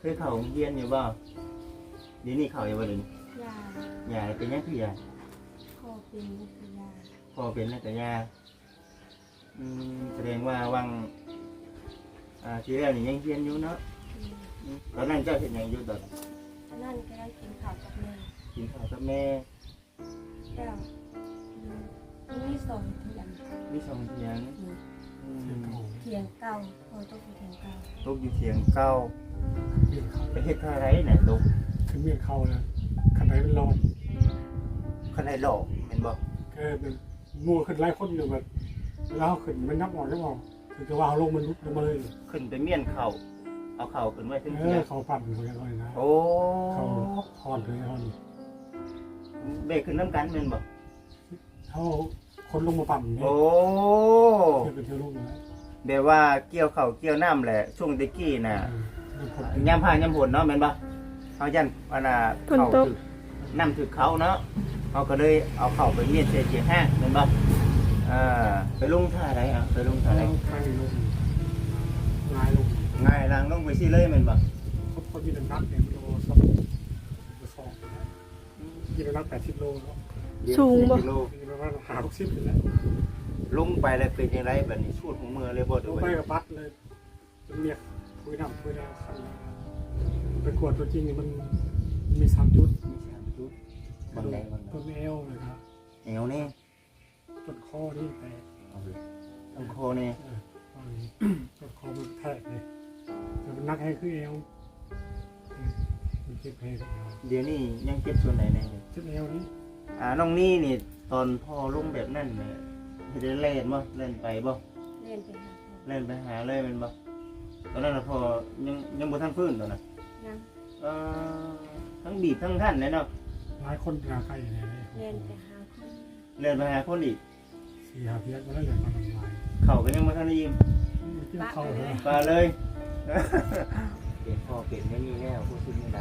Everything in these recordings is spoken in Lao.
ເຄີຍເຂົ້າໂຮງຮຽນຢູ່ບໍ່? ດຽວນີ້ເຂົ້າຢູ່ບໍ່ດຽວນີ້? ຢ່າ. ຢ່າ ເປັນຫຍັງຄືຢ່າ? ພໍ່ເປັນແລ້ວກໍຢ່າ. ພໍ່ເປັນແລ້ວກໍຢ່າ. ອືມ ສະແດງວ່າຫວ່າງ ອ່າ ທີ່ແລ້ວນີ້ຍັງຮຽນຢູ່ເນາະ? ອືມ. ອືມ ຕອນນັ້ນເຈົ້າເຮັດຫຍັງຢູ່ຕອນນັ້ນ? ຕອນນັ້ນກຳລັງກິນເຂົ້າກັບແມ່. ກິນເຂົ້າກັບແມ່. ແລ້ວ ອືມ ມັນມີສອງຖຽງ. ມີສອງຖຽງ. ອືມ. ອືມ ຖຽງເກົ່າ. ຖຽງເກົ່າ ພໍ່ຕົກຢູ່ຖຽງເກົ່າ. ຕົກຢູ່ຖຽງເກົ່າ. ໄປເຮັດທ່າໃດນະຕົກ? ຂຶ້ນໝຽນເຂົານະ ຄັນໄດມັນຫຼອດ. ຄັນໄດຫຼອກແມ່ນບໍ່? ເອີ ມັນ ໝູ່ຂຶ້ນຫຼາຍຄົນຢູ່ ແບບເວລາເຮົາຂຶ້ນມັນຍັບອອກ ຍັບອອກ ຄືແຕ່ວ່າເຮົາລົງມັນຫຼຸດລົງມາເລີຍ. ຂຶ້ນໄປມ້ຽນເຂົ້າ ເອົາເຂົ້າຂຶ້ນໄວ້ເທິງ ເອີ ຖຽງ ເຂົ້າປັ່ນເຂົາເອີ້ນນະ. ໂອ້ ເຂົ້າທອດເຂົາເອີ້ນ. ແບກຂຶ້ນນຳກັນແມ່ນບໍ່? ເຮົາ ຄົນລົງມາປັ່ນເດ້. ໂອ້ ເຮັດເປັນເທື່ອລົງນະ ແບບວ່າກ່ຽວເຂົ້າກ່ຽວນ້ຳແຫຼະ. ຊ່ວງແຕ່ກີ້ນະ ເອີ ຍາມຟ້າຍາມຝົນເນາະ ແມ່ນບໍ່? ເຮົາຢ້ານອັນນ່າ ຝົນຕົກ ເຂົ້າຖືກ ນ້ຳຖືກເຂົ້າເນາະ ເຮົາກໍເລີຍເອົາເຂົ້າໄປມ້ຽນໃສ່ເສຍງຫ້າງ ແມ່ນບໍ່? ເອີ ໄປລົງທ່າໃດ? ເອົາ ໄປລົງທ່າໃດ? ເອົາຂ້າງນີ້ລົງ ຫງາຍລົງ ຫງາຍຫຼັງລົງໄປຊີ້ເລີຍແມ່ນບໍ່? ຄົນ ຄົນມີນ້ຳໜັກນີ້ ມັນບໍ່ຊອກ ບໍ່ຊອກ. ອືມ ກິນນ້ຳໜັກແປດສິບໂລເນາະ. ສູງບໍ່? ແປດສິບໂລ ປະມານຫ້າຫົກສິບນີ້ແຫຼະ. ລົງໄປແລ້ວເປັນຈັ່ງໃດບາດນີ້? ສູດຫົວເມືອເລີຍບໍ່? ລົງໄປກໍບັດເລີຍ ຈົນເມຍຄຸຍນ້ຳ ຄຸຍນ້ຳຄັນ ໄປກວດຕົວຈິງນີ້ ມັນມີສາມຈຸດ. ມີສາມຈຸດ. ບັງໃດ? ບັງໃດ? ຕົ້ນແອວ ແລ້ວກໍແອວນີ້ ຕົ້ນຄໍນີ້ແຕກ. ເອົາເລີຍ ຕົ້ນຄໍນີ້. ເອີ ຕົ້ນຄໍມັນແຕກເດ້ ແຕ່ມັນໜັກແຮງຄືແອວ. ເອີ ມັນເຈັບແຮງ. ດຽວນີ້ຍັງເຈັບສ່ວນໃດແດ່? ເຈັບແອວນີ້. ອ່າ ນ້ອງນີ້ນີ້ ຕອນພໍ່ລົງແບບນັ້ນນີ້ ເຮັດໄດ້ແລ່ນບໍ່? ແລ່ນໄປບໍ່? ແລ່ນໄປຫາພໍ່. ແລ່ນໄປຫາເລີຍແມ່ນບໍ່? ຕອນນັ້ນນະພໍ່ຍັງ ຍັງບໍ່ທັນຟື້ນຕອນນັ້ນ? ຍັງ. ເອີ ທັງບີບທັງທັນເລີຍເນາະ. ຫຼາຍຄົນຫາໄກແດ່. ແລ່ນໄປຫາຄົນ. ແລ່ນໄປຫາຄົນອີກ. ສີ່ຫ້າເທື່ອກໍແລ້ວແຫຼະ ມານຳຫຼາຍ. ເຂົ້າກໍຍັງບໍ່ທັນໄດ້ອີ່ມ. ອືມ ກິນເຂົ້າ ປະເລີຍ ປະເລີຍ. ເປັນພໍ່ເປັນແນວນີ້ແລ້ວ ຮູ້ສຶກແນວໃດ?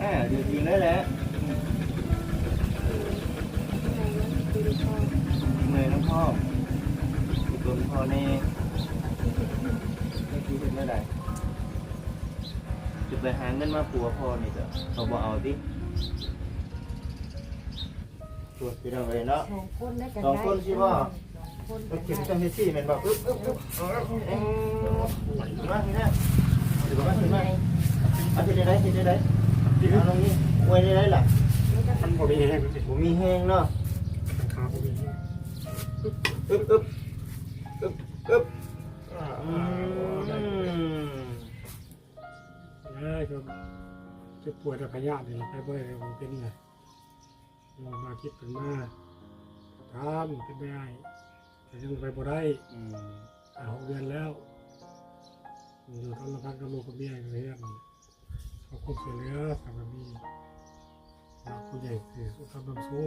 ອ່າ ຢູ່ຈິງເລີຍແຫຼະ. ເມື່ອຍນຳພໍ່ ເປັນຕົນພໍ່ແນ່. ຈັກຊິເຮັດແນວໃດ? ຈະໄປຫາເງິນມາປົວພໍ່ນີ້ ກໍເຂົາບໍ່ເອົາຕິ? ໂອ້ຍ ພີ່ນ້ອງເອີຍເນາະ ສອງຄົນໄດ້ກັນ ສອງຄົນຊິບໍ່? ສອງຄົນ ເອົາ ເຂັມ ຕ້ອງເຮັດຊີ້ແມ່ນບໍ່? ອຶບ ອຶບ ອຶບ ເອົາ ເອົາ ມາ ມາ ມາ ເອົາ ເຮັດຈັ່ງໃດ? ເຮັດຈັ່ງໃດ? ເອົາລົງນີ້ ອວຍໄດ້ຫຼະ ມັນບໍ່ມີແຮງ ບໍ່ມີແຮງເນາະ ຂາບໍ່ມີແຮງ. ອຶບ ອຶບ ອຶບ ອຶບ ອືມ ເອີຍ ກໍເຈັບປ່ວຍແຕ່ພະຍາດນີ້ ໄປບໍ່ໄດ້ ບໍ່ເປັນນະ. ເອີ ມາຄິດກັນມາ ຖາມເປັນໄດ້ ແຕ່ຍັງໄປບໍ່ໄດ້. ອືມ ຫ້າຫົກເດືອນແລ້ວ ຢູ່ທຳລະພັນກັບລູກກັບເມຍຢູ່ເຮືອນ ຂໍຄວາມຊ່ວຍເຫຼືອ ຖ້າວ່າມີຜູ້ຫຼັກຜູ້ໃຫຍ່ຊິອຸປະຖຳນຳຊູ.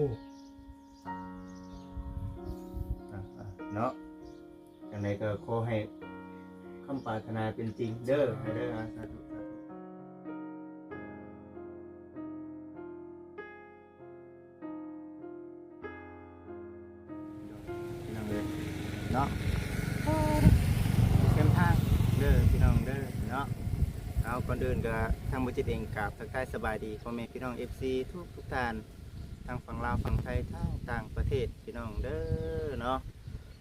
ອ່າ ເນາະ ຈັ່ງໃດກໍຂໍໃຫ້ຄຳປາດຖະໜາເປັນຈິງເດີ ເດີ ສາທຸ ສາທຸ. ພີ່ນ້ອງເອີຍເນາະ ເດີນທາງເດີພີ່ນ້ອງເດີເນາະ. ເອົາ ກ່ອນອື່ນກໍທາງບໍ່ຈິດເອງກາບທັກທາຍສະບາຍດີພໍ່ແມ່ພີ່ນ້ອງ ເອັຟຊີ ທຸກໆທ່ານ ທັງຝັ່ງລາວ ຝັ່ງໄທ ທັງຕ່າງປະເທດ ພີ່ນ້ອງເດີເນາະ.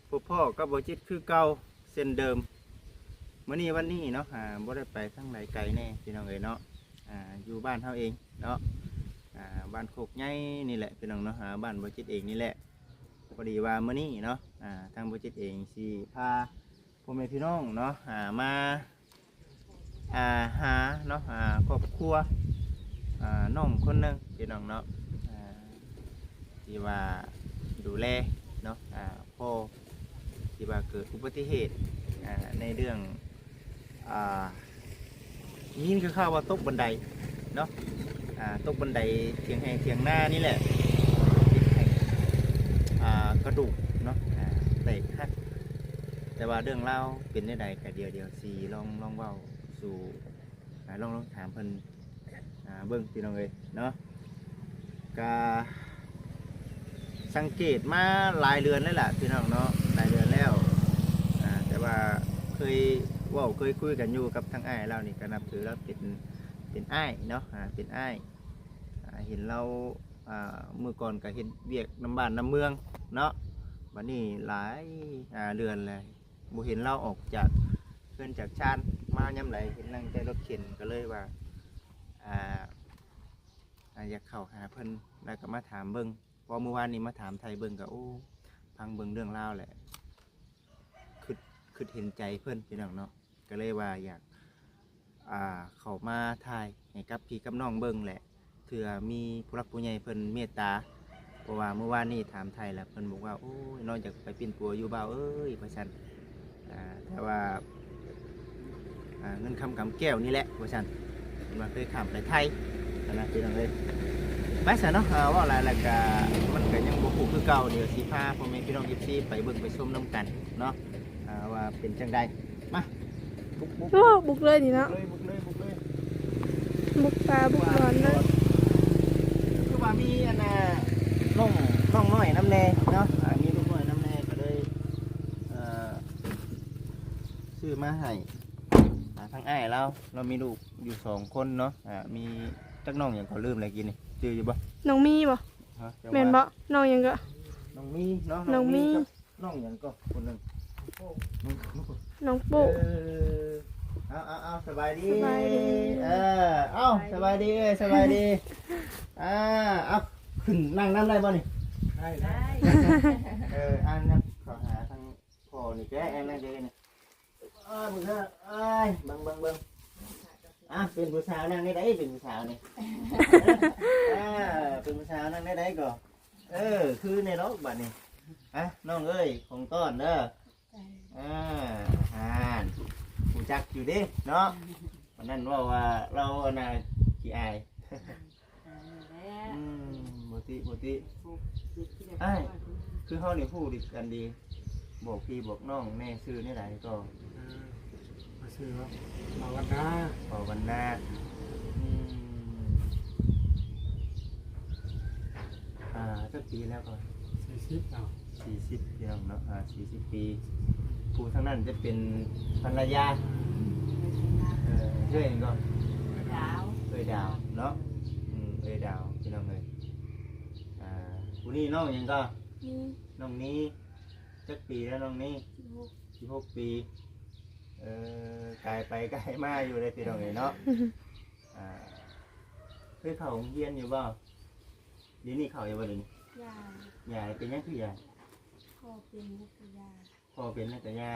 ພົບພໍ້ກັບບໍ່ຈິດຄືເກົ່າ ເຊັ່ນເດີມ ມື້ນີ້ວັນນີ້ເນາະ ອ່າ ບໍ່ໄດ້ໄປທາງໃດໄກແນ່ພີ່ນ້ອງເອີຍເນາະ ອ່າ ຢູ່ບ້ານເຮົາເອງເນາະ ອ່າ ບ້ານໂຄກໃຫຍ່ນີ້ແຫຼະພີ່ນ້ອງເນາະ ອ່າ ບ້ານບໍ່ຈິດເອງນີ້ແຫຼະ. ພໍດີວ່າມື້ນີ້ເນາະ ອ່າ ທາງບໍ່ຈິດເອງຊິພາພໍ່ແມ່ພີ່ນ້ອງເນາະ ອ່າ ມາ ອ່າ ຫາເນາະ ອ່າ ຄອບຄົວ ອ່າ ນ້ອງຄົນໜຶ່ງພີ່ນ້ອງເນາະ ອ່າ ທີ່ວ່າດູແລເນາະ ອ່າ ພໍ່ທີ່ວ່າເກີດອຸບັດຕິເຫດ ອ່າ ໃນເລື່ອງ ອ່າ ໄດ້ຍິນຂ່າວວ່າຕົກບັນໄດເນາະ ອ່າ ຕົກບັນໄດຖຽງໄຮ່ຖຽງນານີ້ແຫຼະ ເຮັດໃຫ້ ອ່າ ກະດູກເນາະ ອ່າ ແຕກຫັກ. ແຕ່ວ່າເລື່ອງລາວເປັນແນວໃດ ກະດຽວ ດຽວຊິລອງ ລອງເວົ້າສູ່ ອ່າ ລອງ ລອງຖາມເພິ່ນ ອ່າ ເບິ່ງພີ່ນ້ອງເອີຍເນາະ. ກະສັງເກດມາຫຼາຍເດືອນແລ້ວລະພີ່ນ້ອງເນາະ ຫຼາຍເດືອນແລ້ວ ອ່າ ແຕ່ວ່າ ເຄີຍເວົ້າເຄີຍຄຸຍກັນຢູ່ກັບທາງອ້າຍລາວນີ້ ກໍນັບຖືລາວເປັນ ເປັນອ້າຍເນາະ ອ່າ ເປັນອ້າຍ ອ່າ ເຫັນລາວ ອ່າ ມື້ກ່ອນກໍເຮັດວຽກນຳບ້ານນຳເມືອງເນາະ ບັດນີ້ຫຼາຍ ອ່າ ເດືອນແລ້ວ ບໍ່ເຫັນລາວອອກຈາກເຮືອນຈາກຊານມາຍາມໃດ ເຫັນນັ່ງແຕ່ລົດເຂັນ ກໍເລີຍວ່າ ອ່າ ອ່າ ຢາກເຂົ້າຫາເພິ່ນ ແລ້ວກໍມາຖາມເບິ່ງ ເພາະມື້ວານນີ້ມາຖາມໄຖ່ເບິ່ງກໍ ໂອ້ ຟັງເບິ່ງເລື່ອງລາວແຫຼະ ຄຶດ ຄຶດເຫັນໃຈເພິ່ນ ພີ່ນ້ອງເນາະ ກໍເລີຍວ່າຢາກ ອ່າ ເຂົ້າມາຖ່າຍໃຫ້ກັບພີ່ກັບນ້ອງເບິ່ງແຫຼະ ເທື່ອມີຜູ້ຫຼັກຜູ້ໃຫຍ່ເພິ່ນເມດຕາ ເພາະວ່າມື້ວານນີ້ຖາມໄຖ່ແລ້ວ ເພິ່ນບອກວ່າ ໂອ້ຍ ນ້ອງຢາກໄປປິ່ນປົວຢູ່ບ່າວເອີຍ ວ່າຊັ້ນ ອ່າ ແຕ່ວ່າ ອ່າ ເງິນຄຳກຳແກ້ວນີ້ແຫຼະ ວ່າຊັ້ນ ເພິ່ນວ່າເຄີຍຂ້າມໄປໄທຫັ້ນນະ ພີ່ນ້ອງເອີຍ ໄປຊະເນາະ ອ່າ ເວົ້າຫຼາຍແລ້ວກະ ມັນກະຍັງບໍ່ຮູ້ຄືເກົ່າ ດຽວຊິພາພໍ່ແມ່ພີ່ນ້ອງ ເອັຟຊີ ໄປເບິ່ງໄປຊົມນຳກັນເນາະ ອ່າ ວ່າເປັນຈັ່ງໃດ ມາ ບຸກ ບຸກ ໂອ້ ບຸກເລີຍນີ້ເນາະ ເລີຍ ບຸກເລີຍ ບຸກເລີຍ ບຸກປ່າບຸກດອນເລີຍ ຄືວ່າມີອັນນ່າ ນ້ອງ ນ້ອງນ້ອຍນຳແດ່ເນາະ ອ່າ ມີລູກນ້ອຍນຳແດ່ ກໍເລີຍ ເອີ ຊື້ມາໃຫ້ ອ່າ ທາງອ້າຍລາວ ລາວມີລູກຢູ່ສອງຄົນເນາະ ອ່າ ມີ ຈັກນ້ອງຫຍັງກໍລືມແລ້ວກີ້ນີ້ ຈື່ຢູ່ບໍ່? ນ້ອງມີບໍ່? ຮະ? ແມ່ນບໍ່? ນ້ອງຫຍັງກໍ? ນ້ອງມີເນາະ ນ້ອງມີ ນ້ອງມີກັບ ນ້ອງຫຍັງກໍຄົນໜຶ່ງ ນ້ອງປຸ ເອີ ເອົາ ເອົາ ເອົາ ສະບາຍດີ ສະບາຍດີ ເອີ ເອົາ ສະບາຍດີເອີຍ ສະບາຍດີ ອ່າ ເອົາ ຂຶ້ນນັ່ງນຳໄດ້ບໍ່ນີ້? ໄດ້ ໄດ້ ເອີ ອ່າ ນຳເຂົ້າຫາທາງພໍ່ນີ້ແດ່ ອັນນັ້ນເດ້ນີ້ ເອີ ເບິ່ງເດີ ເອີຍ ເບິ່ງ ເບິ່ງ ເບິ່ງ ອ່າ ເປັນຜູ້ສາວນັ່ງໄດ້ໃດ ເປັນຜູ້ສາວນີ້ ອ່າ ເປັນຜູ້ສາວນັ່ງໄດ້ໃດກໍ ເອີ ຄືແນ່ດອກບັດນີ້ ອ່ະ ນ້ອງເອີຍ ຂອງຕ້ອນເດີ ອ່າ ອ່າ ຮູ້ຈັກຢູ່ເດ້ເນາະ ວັນນັ້ນເວົ້າວ່າລາວອັນນ່າຂີ້ອາຍ ອາຍແລ້ວ ອືມ ບໍ່ຕິ ບໍ່ຕິ ອ້າຍ ຄືເຮົານີ້ຮູ້ດີກັນດີ ບອກພີ່ບອກນ້ອງແດ່ ຊື່ແນວໃດກໍ? ເອີ ຂ້ອຍຊື່ວ່າ ບ່າວວັນນາ ບ່າວວັນນາ ອືມ ອ່າ ຈັກປີແລ້ວກໍ? ສີ່ສິບແລ້ວ ສີ່ສິບ ພີ່ນ້ອງເນາະ ອ່າ ສີ່ສິບປີ ຜູ້ທາງນັ້ນຈະເປັນພັນລະຍາ ເອີ ເອື້ອຍຫຍັງກໍ? ດາວ ເອື້ອຍດາວເນາະ ອືມ ເອື້ອຍດາວ ພີ່ນ້ອງເອີຍ ອ່າ ຜູ້ນີ້ນ້ອງຫຍັງກໍ? ນີ ນ້ອງນີ ຈັກປີແລ້ວນ້ອງນີ? ສິບຫົກ ສິບຫົກປີ ເອີ ກາຍໄປກາຍມາຢູ່ເດ້ ພີ່ນ້ອງເອີຍເນາະ ອ່າ ເຄີຍເຂົ້າໂຮງຮຽນຢູ່ບໍ່? ດຽວນີ້ເຂົ້າຢູ່ບໍ່ດຽວນີ້? ຢ່າ ຢ່າ ເປັນຫຍັງຄືຢ່າ? ພໍ່ເປັນແລ້ວກໍຢ່າ ພໍ່ເປັນແລ້ວກໍຢ່າ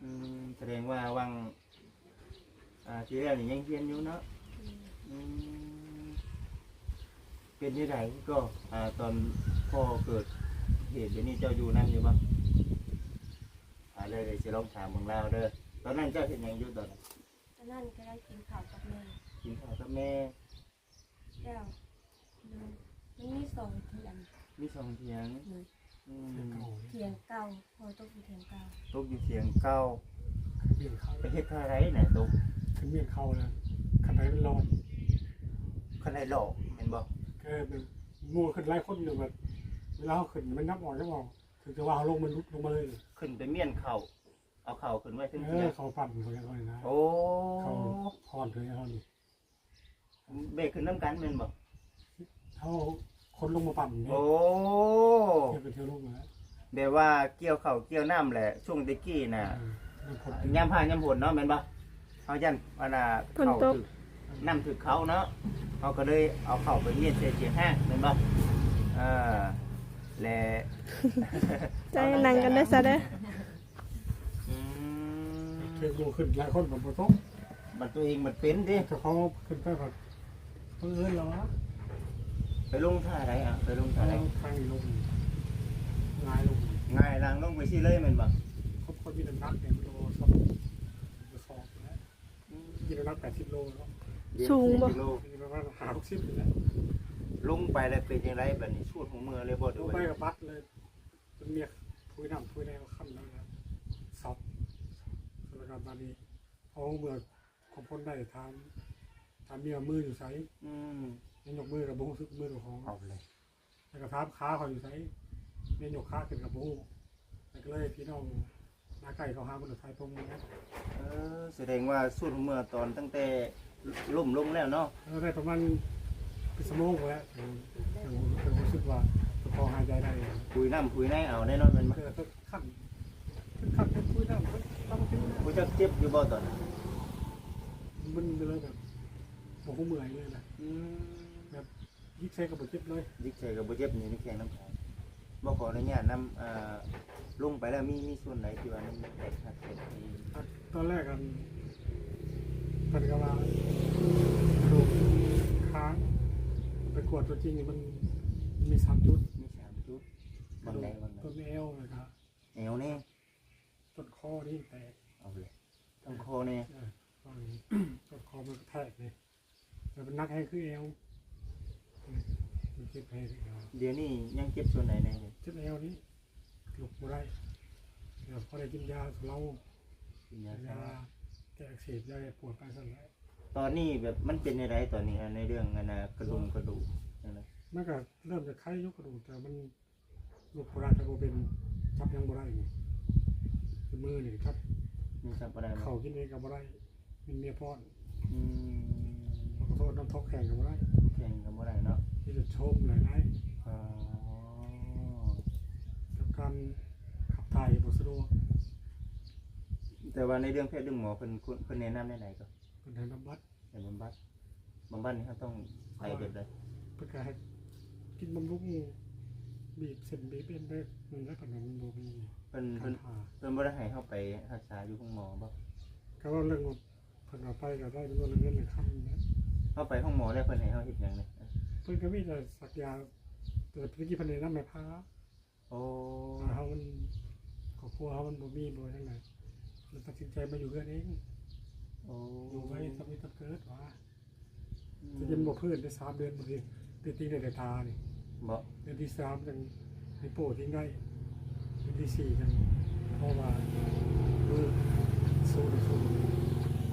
ອືມ ສະແດງວ່າຫວ່າງ ອ່າ ທີ່ແລ້ວນີ້ຍັງຮຽນຢູ່ເນາະ ອືມ ອືມ ເປັນຈັ່ງໃດກໍ ອ່າ ຕອນພໍ່ເກີດເຫດແບບນີ້ເຈົ້າຢູ່ນຳຢູ່ບໍ່? ອ່າ ເລີຍ ເລີຍຊິລອງຖາມເບິ່ງລາວເດີ ຕອນນັ້ນເຈົ້າເຮັດຫຍັງຢູ່ຕອນນັ້ນ? ຕອນນັ້ນກຳລັງກິນເຂົ້າກັບແມ່ ກິນເຂົ້າກັບແມ່ ແລ້ວ ມັນ ມັນມີສອງຖຽງ ມີສອງຖຽງ ໂດຍ ອືມ ຖຽງເກົ່າ ພໍ່ຕົກຢູ່ຖຽງເກົ່າ ຕົກຢູ່ຖຽງເກົ່າ ໄປເຮັດທ່າໃດນະຕົກ? ຄັນແມ່ນເຂົານະ ຄັນໄດມັນລອດ ຄັນໄດຫຼອກແມ່ນບໍ່? ເອີ ແມ່ນ ງົວຂຶ້ນຫຼາຍຄົນຢູ່ ແບບເວລາເຮົາຂຶ້ນມັນຍັບອອກ ຍັບອອກ ຖືກແຕ່ວ່າເຮົາລົງມັນຫຼຸດລົງມາເລີຍ ຂຶ້ນໄປມ້ຽນເຂົ້າ ເອົາເຂົ້າຂຶ້ນໄວ້ເທິງ ເອີ ຖຽງ ເຂົ້າປັ່ນເຂົາເຈົ້ານີ້ນະ ໂອ້ ເຂົ້າຮ່ອນເຂົາເຈົ້ານີ້ ແບກຂຶ້ນນຳກັນແມ່ນບໍ່? ເຮົາຄົນລົງມາປັ່ນເດ້ ໂອ້ ເຮັດເປັນເທື່ອລົງນະ ແບບວ່າກ່ຽວເຂົ້າກ່ຽວນ້ຳແຫຼະ ຊ່ວງແຕ່ກີ້ນະ ເອີ ຍາມຝົນ ຍາມຟ້າຍາມຝົນເນາະ ແມ່ນບໍ່? ເຮົາຢ້ານອັນນ່າ ຝົນຕົກ ເຂົ້າຖືກ ນ້ຳຖືກເຂົາເນາະ ເຮົາກໍເລີຍເອົາເຂົ້າໄປມ້ຽນໃສ່ເສຍງຫ້າງແມ່ນບໍ່? ເອີ ແລະ ໃຈໜັງກັນໄດ້ຊະເດີ້ ອືມ ຖືກໝູ່ຂຶ້ນຫຼາຍຄົນກໍບໍ່ຕົກ ບັດຕົວເອງບັດເປັນຕິ ເຈົ້າຂອງຂຶ້ນໄປກໍບັງເອີນລະວະ ໄປລົງທ່າໃດ ອ່ະ ໄປລົງທ່າໃດ? ທາງນີ້ລົງ ຫງາຍລົງ ຫງາຍຫຼັງລົງໄປຊີ້ເລີຍແມ່ນບໍ່? ຄົນ ຄົນມີນ້ຳໜັກນີ້ມັນບໍ່ຊອກ ບໍ່ຊອກແຫຼະ ອືມ ມີນ້ຳໜັກແປດສິບໂລເນາະ ສູງບໍ່? ແປດສິບໂລ ມີປະມານຫ້າຫົກສິບນີ້ແຫຼະ ລົງໄປແລ້ວເປັນຈັ່ງໃດບັດນີ້? ສູດຫົວເມືອເລີຍບໍ່? ລົງໄປກໍບັດເລີຍ ຈົນເມຍຜຸຍນ້ຳຜຸຍໃນເອົາຄັນແລ້ວນະ ຊອກ ແລ້ວກໍບາດນີ້ ພໍເມືອຂອງຄົນໄດ້ຖາມ ຖາມເມຍວ່າມືຢູ່ໃສ? ອືມ ເມຍຍົກມືກໍບໍ່ຮູ້ສຶກມືເຈົ້າຂອງ ເອົາເລີຍ ແລ້ວກໍຖາມຂາຂ້ອຍຢູ່ໃສ? ເມຍຍົກຂາຂຶ້ນກໍບໍ່ຮູ້ ແລ້ວກໍເລີຍໃຫ້ພີ່ນ້ອງ ນາໄກ່ເຂົາຫາບໍ່ໄດ້ຖ່າຍຕົງເລີຍ. ເອີ ສະແດງວ່າຊຸດເມື່ອຕອນຕັ້ງແຕ່ລົ້ມລົງແລ້ວເນາະ. ເອີ ໄດ້ປະມານເປັນຊົ່ວໂມງພຸ້ນແຫຼະ ຈັ່ງ ຈັ່ງ ຈັ່ງຮູ້ສຶກວ່າເຈົ້າຂອງຫາຍໃຈໄດ້. ປຸຍນ້ຳປຸຍໃນເອົາແນ່ນອນແມ່ນບໍ່? ເອີ ຄັນ ຄັນເປັນປຸຍນ້ຳ ເອີ ຕ້ອງຕິດ. ຮູ້ຈັກເຈັບຢູ່ບໍ່ຕອນນັ້ນ? ມຶນໄປເລີຍ ແບບບໍ່ຮູ້ເມື່ອຍເລີຍນະ. ອືມ ແບບ ຍິກໃສ່ກໍບໍ່ເຈັບເລີຍ. ຍິກໃສ່ກໍບໍ່ເຈັບ ນີ້ແຂງນ້ຳຂາຍ. ບໍ່ ຂໍອະນຸຍາດນຳ ເອີ ລົງໄປແລ້ວມີ ມີສ່ວນໃດທີ່ວ່າມັນແຕກຫັກແຕກ ຕອນແລກອັນ ເພິ່ນກໍວ່າກະດູກຄາງ ໄປກວດຕົວຈິງນີ້ມັນມີສາມຈຸດ. ມີສາມຈຸດ. ບັງໃດ ບັງໃດ? ຕົ້ນແອວ ແລ້ວກໍແອວແນ່. ຕົ້ນຄໍນີ້ແຕກ. ເອົາເລີຍ ຕົ້ນຄໍແນ່. ເອີ ຕົ້ນຄໍມັນກະແທກເດ້ ແຕ່ມັນໜັກແຮງຄືແອວ ມັນເຈັບແຮງຄືແອວ. ດຽວນີ້ຍັງເຈັບສ່ວນໃດແນ່? ເຈັບແອວນີ້ ລຸກບໍ່ໄດ້. ແລ້ວພໍໄດ້ກິນຢາຊາເລົາ ກິນຢາຊາເລົາ ຢາແກ້ອັກເສບ ຢາແກ້ປວດໄປຊັ້ນແຫຼະ. ຕອນນີ້ແບບມັນເປັນແນວໃດຕອນນີ້ ໃນເລື່ອງອັນນ່າ ກະດຸມກະດູກຈັ່ງໃດ? ມັນກະເລີ່ມຈະໄຄຢູ່ກະດູກ ແຕ່ມັນ ລຸກບໍ່ໄດ້ ຈັບບໍ່ເປັນ ຈັບຫຍັງບໍ່ໄດ້ນີ້. ຄືມືນີ້ຈັບ ຍັງຈັບບໍ່ໄດ້ເນາະ. ເຂົ້າກິນເອງກໍບໍ່ໄດ້ ມີເມຍປ້ອນ. ອືມ ຂໍໂທດນຳ ຖອກແຂ້ງກໍບໍ່ໄດ້ ຖອກແຂ້ງກໍບໍ່ໄດ້ເນາະ. ມີແຕ່ໂຊມຫຼາຍໆ. ອໍ ກັບການຂັບຖ່າຍບໍ່ສະດວກ. ແຕ່ວ່າໃນເລື່ອງແພດເລື່ອງໝໍ ເພິ່ນ ເພິ່ນແນະນຳແນວໃດກໍ? ເພິ່ນໃຫ້ບຳບັດ. ໃຫ້ບຳບັດ. ບຳບັດນີ້ເຮົາຕ້ອງໄປແບບໃດ? ເພິ່ນກໍໃຫ້ກິນບຳລຸງ ບີບເສັ້ນບີບເອັນໄປ ນັ້ນແຫຼະ. ເພິ່ນວ່າມັນບໍ່ມີ ເພິ່ນ ເພິ່ນ ການຜ່າ ເພິ່ນບໍ່ໄດ້ໃຫ້ເຮົາໄປຮັກສາຢູ່ໂຮງໝໍບໍ່? ກໍເວົ້າເລື່ອງວ່າເພິ່ນເອົາໄປກໍໄດ້ ເລື່ອງເງິນເລື່ອງຄຳນີ້ແຫຼະ. ເຮົາໄປໂຮງໝໍແລ້ວເພິ່ນໃຫ້ເຮົາເຮັດຫຍັງແນ່? ເພິ່ນກໍມີແຕ່ສັກຢາ ແຕ່ຕະກີ້ເພິ່ນແນະນຳໃຫ້ຜ່າ. ໂອ້ ເຮົາມັນ ຄອບຄົວເຮົາມັນບໍ່ມີ ບໍ່ຈັ່ງໃດ ເລີຍຕັດສິນໃຈມາຢູ່ເຮືອນເອງ. ໂອ້ ຢູ່ໄວ້ ສຳເລັດສຳເກີດວ່າ ອືມ ຈະຍັງບໍ່ພື້ນໄດ້ສາມເດືອນ ບໍ່ຖືກຕິງໄດ້ແຕ່ຕານີ້ບໍ່? ເດືອນທີສາມຈັ່ງໄດ້ໂປ້ຕິງໄດ້ ເດືອນທີສີ່ຈັ່ງພໍວ່າມືສູ້ໄດ້ສູ້.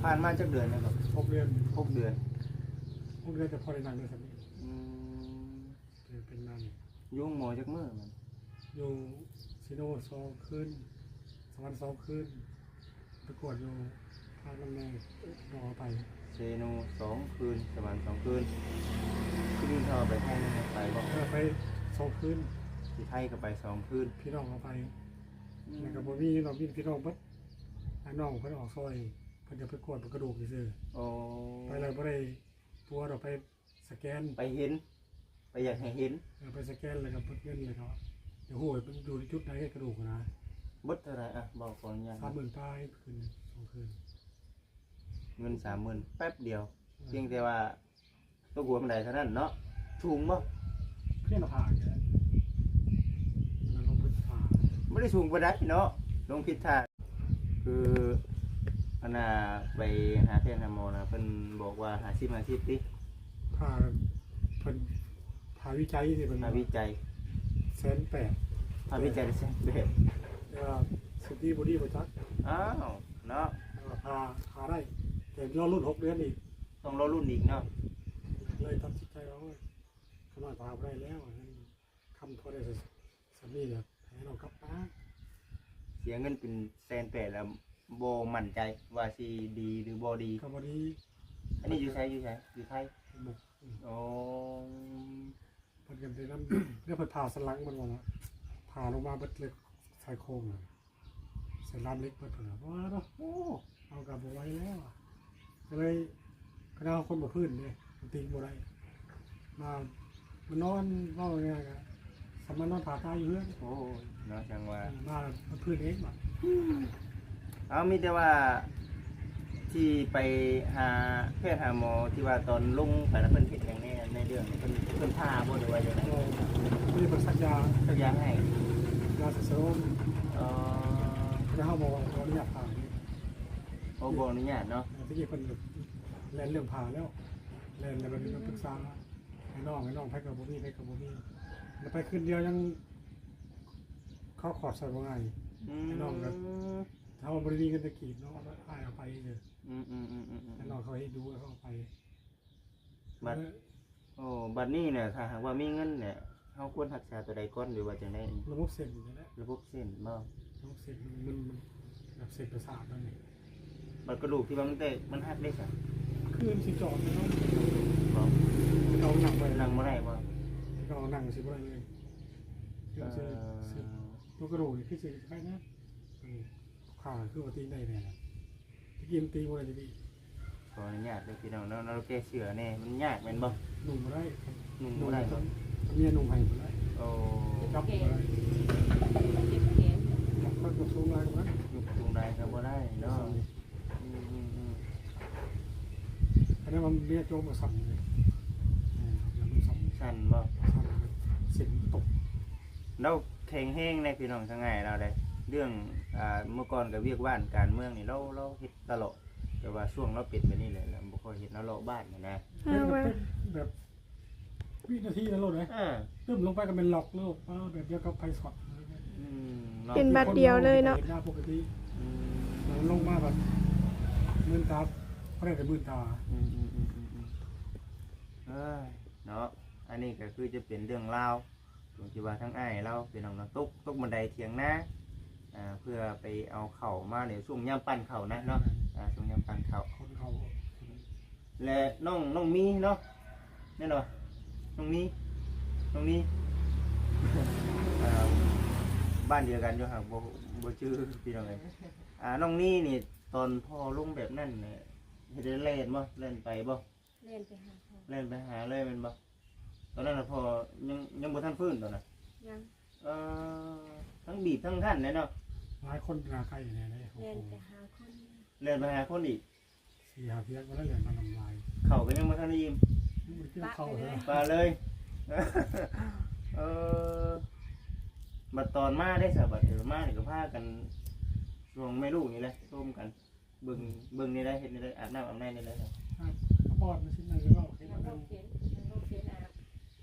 ຜ່ານມາຈັກເດືອນແລ້ວກໍ? ຫົກເດືອນ. ຫົກເດືອນ ຫົກເດືອນ ແຕ່ພໍໄດ້ນັ່ງໄດ້ສຳເລັດ. ອືມ ເປັນ ເປັນມານີ້ ຢູ່ໂຮງໝໍຈັກມື້ມັນ? ຢູ່ເຊໂນສອງຄືນ ສະຫວັນສອງຄືນ ໄປກວດຢູ່ພາກນຳແນ່ ນ້ອງເອົາໄປ. ເຊໂນສອງຄືນ ສະຫວັນສອງຄືນ ຄືນເຮົາໄປໄທນັ້ນໄປບໍ່? ເອີ ໄປສອງຄືນ. ທີ່ໄທກໍໄປສອງຄືນ ພີ່ນ້ອງເອົາໄປ. ອືມ ແລ້ວກໍບໍ່ມີເນາະ ມີພີ່ນ້ອງເບິດ ອ້າຍນ້ອງເພິ່ນອອກຊ່ອຍ ເພິ່ນຈະໄປກວດກະດູກຊື່ໆ. ໂອ້ ໄປແລ້ວບໍ່ໄດ້ປົວດອກ ໄປ ສະແກນ ໄປເຫັນ ໄປຢາກໃຫ້ເຫັນ. ເອີ ໄປສະແກນແລ້ວກໍເບິດເງິນ ແລ້ວກໍຢາກຮູ້ວ່າມັນຢູ່ໃນຈຸດໃດ ກະດູກນະ. ເບິດເທົ່າໃດ? ອ່ະ ບອກ ຂໍອະນຸຍາດ ສາມໝື່ນປາຍ ຄືນສອງຄືນ ເງິນສາມໝື່ນ ແປັບດຽວ. ເອີ ພຽງແຕ່ວ່າຕົກຫົວບັນໄດເທົ່ານັ້ນເນາະ. ສູງບໍ່? ພຽງໜ້າຜາກນີ້ແຫຼະ ແລ້ວລົງໄປຜ່າ ບໍ່ໄດ້ສູງປານໃດເນາະ ລົງຜິດທ່າ. ຄືອັນນ່າ ໄປຫາແພດຫາໝໍນະ ເພິ່ນບອກວ່າຫ້າສິບຫ້າສິບຕິ? ຄ່າ ເພິ່ນ ຄ່າວິໄຈນີ້ເພິ່ນ ຄ່າວິໄຈແສນແປດ. ຄ່າວິໄຈແສນແປດ ແຕ່ວ່າຊິດີບໍ່ດີບໍ່ຈັກ. ອ້າວ ເນາະ ແຕ່ວ່າຜ່າ ຜ່າໄດ້ ແຕ່ລໍລຸ້ນຫົກເດືອນອີກ. ຕ້ອງລໍລຸ້ນອີກເນາະ. ເລີຍຕັດສິນໃຈວ່າ ໂອ້ຍ ຂ້ານ້ອຍຜ່າບໍ່ໄດ້ແລ້ວ ຄຳພໍໄດ້ ສາມີແລ້ວ ໃຫ້ນ້ອງກັບມາ. ເສຍເງິນເປັນແສນແປດແລ້ວ ບໍ່ໝັ້ນໃຈວ່າຊິດີຫຼືບໍ່ດີ. ກໍບໍ່ດີ. ອັນນີ້ຢູ່ໃສ? ຢູ່ໃສ? ຢູ່ໄທ. ໂອ້ ເພິ່ນກໍແນະນຳ ແລ້ວເພິ່ນຜ່າສັນຫຼັງມັນວ່າ ຜ່າລົງມາເບິດເລີຍ ຊາຍໂຄງນະ. ໃສ່ລາມເຫຼັກເບິດພຸ້ນນະ. ວ້າ ໂອ້ ເຮົາກໍບໍ່ໄຫວແລ້ວ ກໍເລີຍ ຄະນະຄົນບໍ່ພື້ນເດ້ ຕິງບໍ່ໄດ້ ມາ ມານອນ ເວົ້າງ່າຍໆ ກໍສຳມານອນຜ່າຕາຍຢູ່ເຮືອນ. ໂອ້ຍ ເນາະ ຈັ່ງວ່າ ມາ ມາພື້ນເອງບາດ. ເອົາ ມີແຕ່ວ່າທີ່ໄປຫາແພດຫາໝໍ ທີ່ວ່າຕອນລົງໄປນະ ເພິ່ນເຮັດຫຍັງແດ່ໃນເລື່ອງນີ້? ເພິ່ນ ເພິ່ນຜ່າບໍ່ ຫຼືວ່າຈັ່ງໃດ? ບໍ່ ບໍ່ໄດ້ ເພິ່ນສັກຢາ ສັກຢາໃຫ້ ຢາສະໂລມ. ອໍ ແຕ່ເຮົາບໍ່ ບໍ່ອະນຸຍາດຜ່າເດ້. ໂອ້ ບໍ່ອະນຸຍາດເນາະ. ເອີ ແຕ່ກີ້ເພິ່ນແລ່ນເລື່ອງຜ່າແລ້ວ ແລ່ນແລ້ວບັດນີ້ມາປຶກສາ ໃຫ້ນ້ອງ ໃຫ້ນ້ອງ ໃຜກໍບໍ່ມີ ໃຜກໍບໍ່ມີ ແລ້ວໄປຄືນດຽວຍັງ ເຂົາຂອດໃສ່ບໍ່ງ່າຍ. ອືມ ໃຫ້ນ້ອງກໍ ເຮົາບໍ່ໄດ້ມີເງິນຕະກີບເນາະ ອ້າຍເອົາໄປເດີ. ອືມໆໆໆໆ ໃຫ້ນ້ອງເຂົາເຮັດຢູ່ ເຂົາເອົາໄປ. ບັດ ເອີ ໂອ້ ບັດນີ້ນະ ຖ້າຫາກວ່າມີເງິນນະ ເຮົາຄວນຮັກສາຕົວໃດກ່ອນ ຫຼືວ່າຈັ່ງໃດ? ລະບົບເສັ້ນນີ້ແຫຼະ. ລະບົບເສັ້ນບໍ່? ລະບົບເສັ້ນມັນ ມັນ ມັນ ແບບເສັ້ນປະສາດນັ້ນນີ້ ບັດກະດູກທີ່ວ່າມັນແຕກ ມັນຫັກເດ້ຊະ? ຄືມັນຊິຈອດເນາະ ບໍ່ ເຮົານັ່ງໄວ້ ນັ່ງບໍ່ໄດ້ບໍ່? ເຮົານັ່ງຊິບໍ່ໄດ້ເລີຍ ເອີ ຄືຊິ ຊິ ຕົວກະດູກນີ້ຄືຊິໄດ້ນະ ເອີ ຂາຄືວ່າຕີໄດ້ແນ່ນະ ຕະກີ້ມັນຕີບໍ່ໄດ້ຕະກີ້. ຂໍອະນຸຍາດເດີພີ່ນ້ອງເນາະ ເນາະ ແກ້ເສື້ອແນ່ ມັນຍາກແມ່ນບໍ່? ນຸ່ງບໍ່ໄດ້ ນຸ່ງບໍ່ໄດ້ບໍ່? ເມຍນຸ່ງໃຫ້ບໍ່ໄດ້ ໂອ້ ຈັບບໍ່ໄດ້ ເຈັບແຂນ ຈັບ ມັນກໍສູງຫຼາຍກວ່ານັ້ນ ຍົກສູງຫຼາຍກໍບໍ່ໄດ້ເນາະ ອືມໆໆ ອັນນັ້ນມັນເມຍໂຈມກໍສັ່ນເລີຍ ອືມ ສັ່ນບໍ່? ສັ່ນ ເສັ້ນຕົກ ລາວແຂງແຮງເດ້ພີ່ນ້ອງ ທາງອ້າຍລາວເດ້ ເລື່ອງ ອ່າ ເມື່ອກ່ອນກໍວຽກວານການເມືອງນີ້ ລາວ ລາວເຮັດຕະຫຼອດ ແຕ່ວ່າຊ່ວງລາວເປັນແບບນີ້ແຫຼະ ລາວບໍ່ຄ່ອຍເຫັນລາວເລາະບ້ານນີ້ນະ ເອີ ເປັນແບບ ເປັນແບບວິນາທີນະໂລດເດ້ ເອີ ຕຶ້ມລົງໄປກໍແມ່ນລັອກໂລດ ເອີ ແບບດຽວກັບໄຟຊັອດ ອືມ ເນາະ ເປັນບາດດຽວເລີຍເນາະ ເຫັນໜ້າປົກກະຕິ ອືມ ມັນລົງມາແບບມື່ນຕາ ບໍ່ໄດ້ແຕ່ມື່ນຕາ ອືມໆໆໆ ເອີຍ ເນາະ ອັນນີ້ກໍຄືຈະເປັນເລື່ອງລາວ ຕົງທີ່ວ່າທາງອ້າຍລາວ ພີ່ນ້ອງເນາະ ຕົກ ຕົກບັນໄດຖຽງນາ ອ່າ ເພື່ອໄປເອົາເຂົ້າມາໃນຊ່ວງຍາມປັ່ນເຂົ້ານະເນາະ ອ່າ ຊ່ວງຍາມປັ່ນເຂົ້າ ຄົນເຂົ້າ ແລະ ນ້ອງ ນ້ອງມີເນາະ ແມ່ນບໍ່? ນ້ອງມີ ນ້ອງມີ ອ່າ ບ້ານດຽວກັນຢູ່ ຫາກບໍ່ ບໍ່ຈື່ ພີ່ນ້ອງເອີຍ ອ່າ ນ້ອງມີນີ້ ຕອນພໍ່ລົງແບບນັ້ນ ເຮັດໄດ້ແລ່ນບໍ່? ແລ່ນໄປບໍ່? ແລ່ນໄປຫາພໍ່ ແລ່ນໄປຫາເລີຍແມ່ນບໍ່? ຕອນນັ້ນນະພໍ່ຍັງ ຍັງບໍ່ທັນຟື້ນຕອນນັ້ນ ຍັງ ເອີ ທັງບີບທັງຄັ້ນແຫຼະເນາະ ຫຼາຍຄົນໜ້າໄກແນ່ເດ້ ແລ່ນໄປຫາຄົນ ແລ່ນໄປຫາຄົນອີກ ສີ່ຫ້າພຽກບໍ່ໄດ້ແລ່ນມານຳຫຼາຍ ເຂົ້າກໍຍັງບໍ່ທັນໄດ້ອີ່ມ ບໍ່ໄດ້ກິນເຂົ້າເລີຍ ປະເລີຍ ເອີ ບັດຕອນມາເດ້ຊະ ບັດມານີ້ກໍພາກັນ ຊ່ວງແມ່ລູກນີ້ແຫຼະ ໂຊມກັນ ເບິ່ງ ເບິ່ງແນວໃດ ເຮັດແນວໃດ ອາບນ້ຳອາບໃນແນວໃດ? ອາບ ອາບອດ ມັນຊິໄດ້ເວົ້າ ເຮັດ ມັນບໍ່ເຫັນ ມັນບໍ່ເຫັນອາບ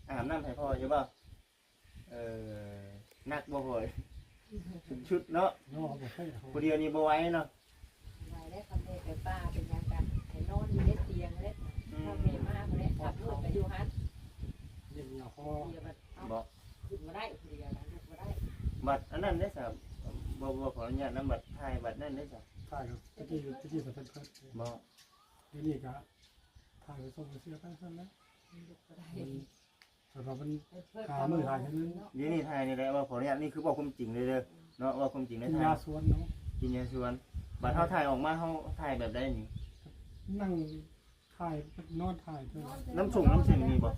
ອາບນ້ຳໃຫ້ພໍ່ຢູ່ບໍ່? ເອີ ໜັກບໍ່ພໍ່? ຊຸດໆເນາະ ເນາະ ບໍ່ໄດ້ ຜູ້ດຽວນີ້ບໍ່ໄຫວເນາະ ບໍ່ໄຫວແລ້ວ ຄັນແມ່ໄປປ່າເປັນຫຍັງກະໃຫ້ນອນຢູ່ໃນຕຽງເດ້ ອືມ ຖ້າແມ່ມາພຸ້ນແຫຼະ ຂັບລົດໄປຢູ່ຫັ້ນ ເຮັດຫຍັງພໍ ເດຍບັດ ເອົາ ບໍ່ ຂຶ້ນບໍ່ໄດ້ ຜູ້ດຽວນະ ລຸກບໍ່ໄດ້ ບັດອັນນັ້ນເດ້ຊະ ບໍ່ ບໍ່ ຂໍອະນຸຍາດນຳ ບັດຖ່າຍ ບັດນັ້ນເດ້ຊະ ຖ່າຍ ຕະກີ້ ຕະກີ້ກໍເພິ່ນ ບໍ່ ດຽວນີ້ກະຖ່າຍໄປສົ່ງໄປເສຍໄປຊັ້ນແຫຼະ ມັນ ສຳລັບມັນ ເພິ່ນ ຫ້າມື້ຖ່າຍເທື່ອໜຶ່ງເນາະ ດຽວນີ້ຖ່າຍນີ້ແຫຼະ ເວົ້າ ຂໍອະນຸຍາດ ນີ້ຄືເວົ້າຄວາມຈິງເດີ ເນາະ ເວົ້າຄວາມຈິງເລີຍ ກິນຢາສວນເນາະ ກິນຢາສວນ ບັດເຮົາຖ່າຍອອກມາ ເຮົາຖ່າຍແບບໃດນີ້? ນັ່ງຖ່າຍ ນອນຖ່າຍ ນອນ ນ້ຳສົ້ງນ້ຳເສັງມີບໍ່?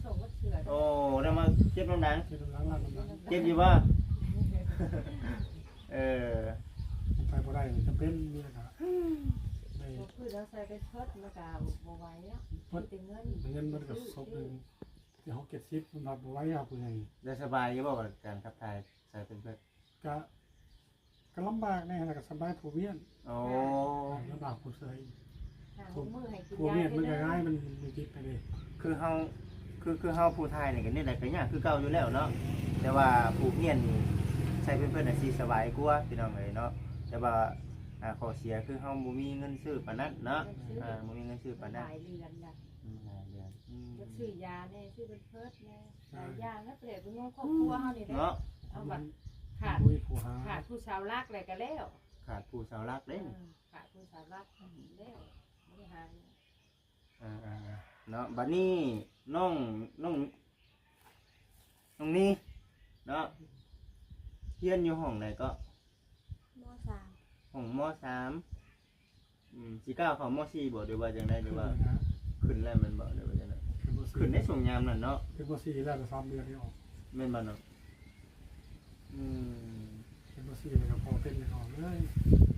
ໂອ້ ໄດ້ມາເຈັບນ້ຳດັງ ເຈັບນ້ຳດັງ ເຈັບຢູ່ບໍ່? ເອີ ມັນໄປບໍ່ໄດ້ ຈຳເປັນ ເມຍກະ ບໍ່ຄືເຮົາໃສ່ໄປເພິດ ມັນກະບໍ່ໄຫວເນາະ ເພິດ ມີແຕ່ເງິນ ເງິນມັນກະສົບໜຶ່ງ ເຮົາເຈັດສິບ ມັນຮັບບໍ່ໄຫວ ເຮົາຜູ້ໃຫຍ່ ແລ້ວສະບາຍຢູ່ບໍ່ ການຂັບຖ່າຍໃສ່ເພິ່ນ? ກະ ກະລຳບາກແດ່ ແລ້ວກະສະບາຍຜູ້ວຽນ ໂອ້ ລຳບາກຜູ້ເຊີຍ ຫາຫົກມື້ໃຫ້ກິນຢາ ຜູ້ວຽນມັນກະງ່າຍ ມັນ ມັນຕິດໄປເດ້ ຄືເຮົາ ຄື ຄືເຮົາຜູ້ຖ່າຍນີ້ກະແນວໃດກະຍາກຄືເກົ່າຢູ່ແລ້ວເນາະ ແຕ່ວ່າຜູ້ວຽນນີ້ໃສ່ເພິ່ນ ເພິ່ນອາດຊິສະບາຍກວ່າ ພີ່ນ້ອງເອີຍເນາະ ແຕ່ວ່າ ອ່າ ຂໍ້ເສຍຄືເຮົາບໍ່ມີເງິນຊື້ປານນັ້ນເນາະ ເງິນຊື້ ອ່າ ບໍ່ມີເງິນຊື້ປານນັ້ນ ຫຼາຍເດືອນລະ ອືມ ຫຼາຍເດືອນ ອືມ ຢາກຊື້ຢາແດ່ ຊື້ເພິ່ນເພິດແດ່ ຫຼາຍຢ່າງນະ ແປກເປັນຫົວຄອບຄົວເຮົານີ້ແຫຼະ ເນາະ ເອົາບັດຂາດ ຂາດຜູ້ເສົາຫຼັກແລ້ວກະແລ້ວ ຂາດຜູ້ເສົາຫຼັກເດ້ ເອີ ຂາດຜູ້ເສົາຫຼັກແລ້ວ ບໍ່ໄດ້ຫາ ອ່າໆໆ ເນາະ ບັດນີ້ນ້ອງ ນ້ອງ ນ້ອງນີເນາະ ຮຽນຢູ່ຫ້ອງໃດເກາະ? ມໍສາມ ຫ້ອງ ມໍສາມ ອືມ ຊິກ້າວເຂົ້າ ມໍສີ່ ບໍ່ ຫຼືວ່າຈັ່ງໃດ ຫຼືວ່າ ຂຶ້ນແລ້ວແມ່ນບໍ່ ຫຼືວ່າຈັ່ງໃດ? ຂຶ້ນແລ້ວ ຂຶ້ນໃນຊ່ວງຍາມນັ້ນເນາະ ຂຶ້ນ ມໍສີ່ ແລ້ວກໍສາມເດືອນນີ້ອອກ ແມ່ນບໍ່ເນາະ? ອືມ ຂຶ້ນ ມໍສີ່ ແລ້ວກໍພໍເປັນອອກເລີຍ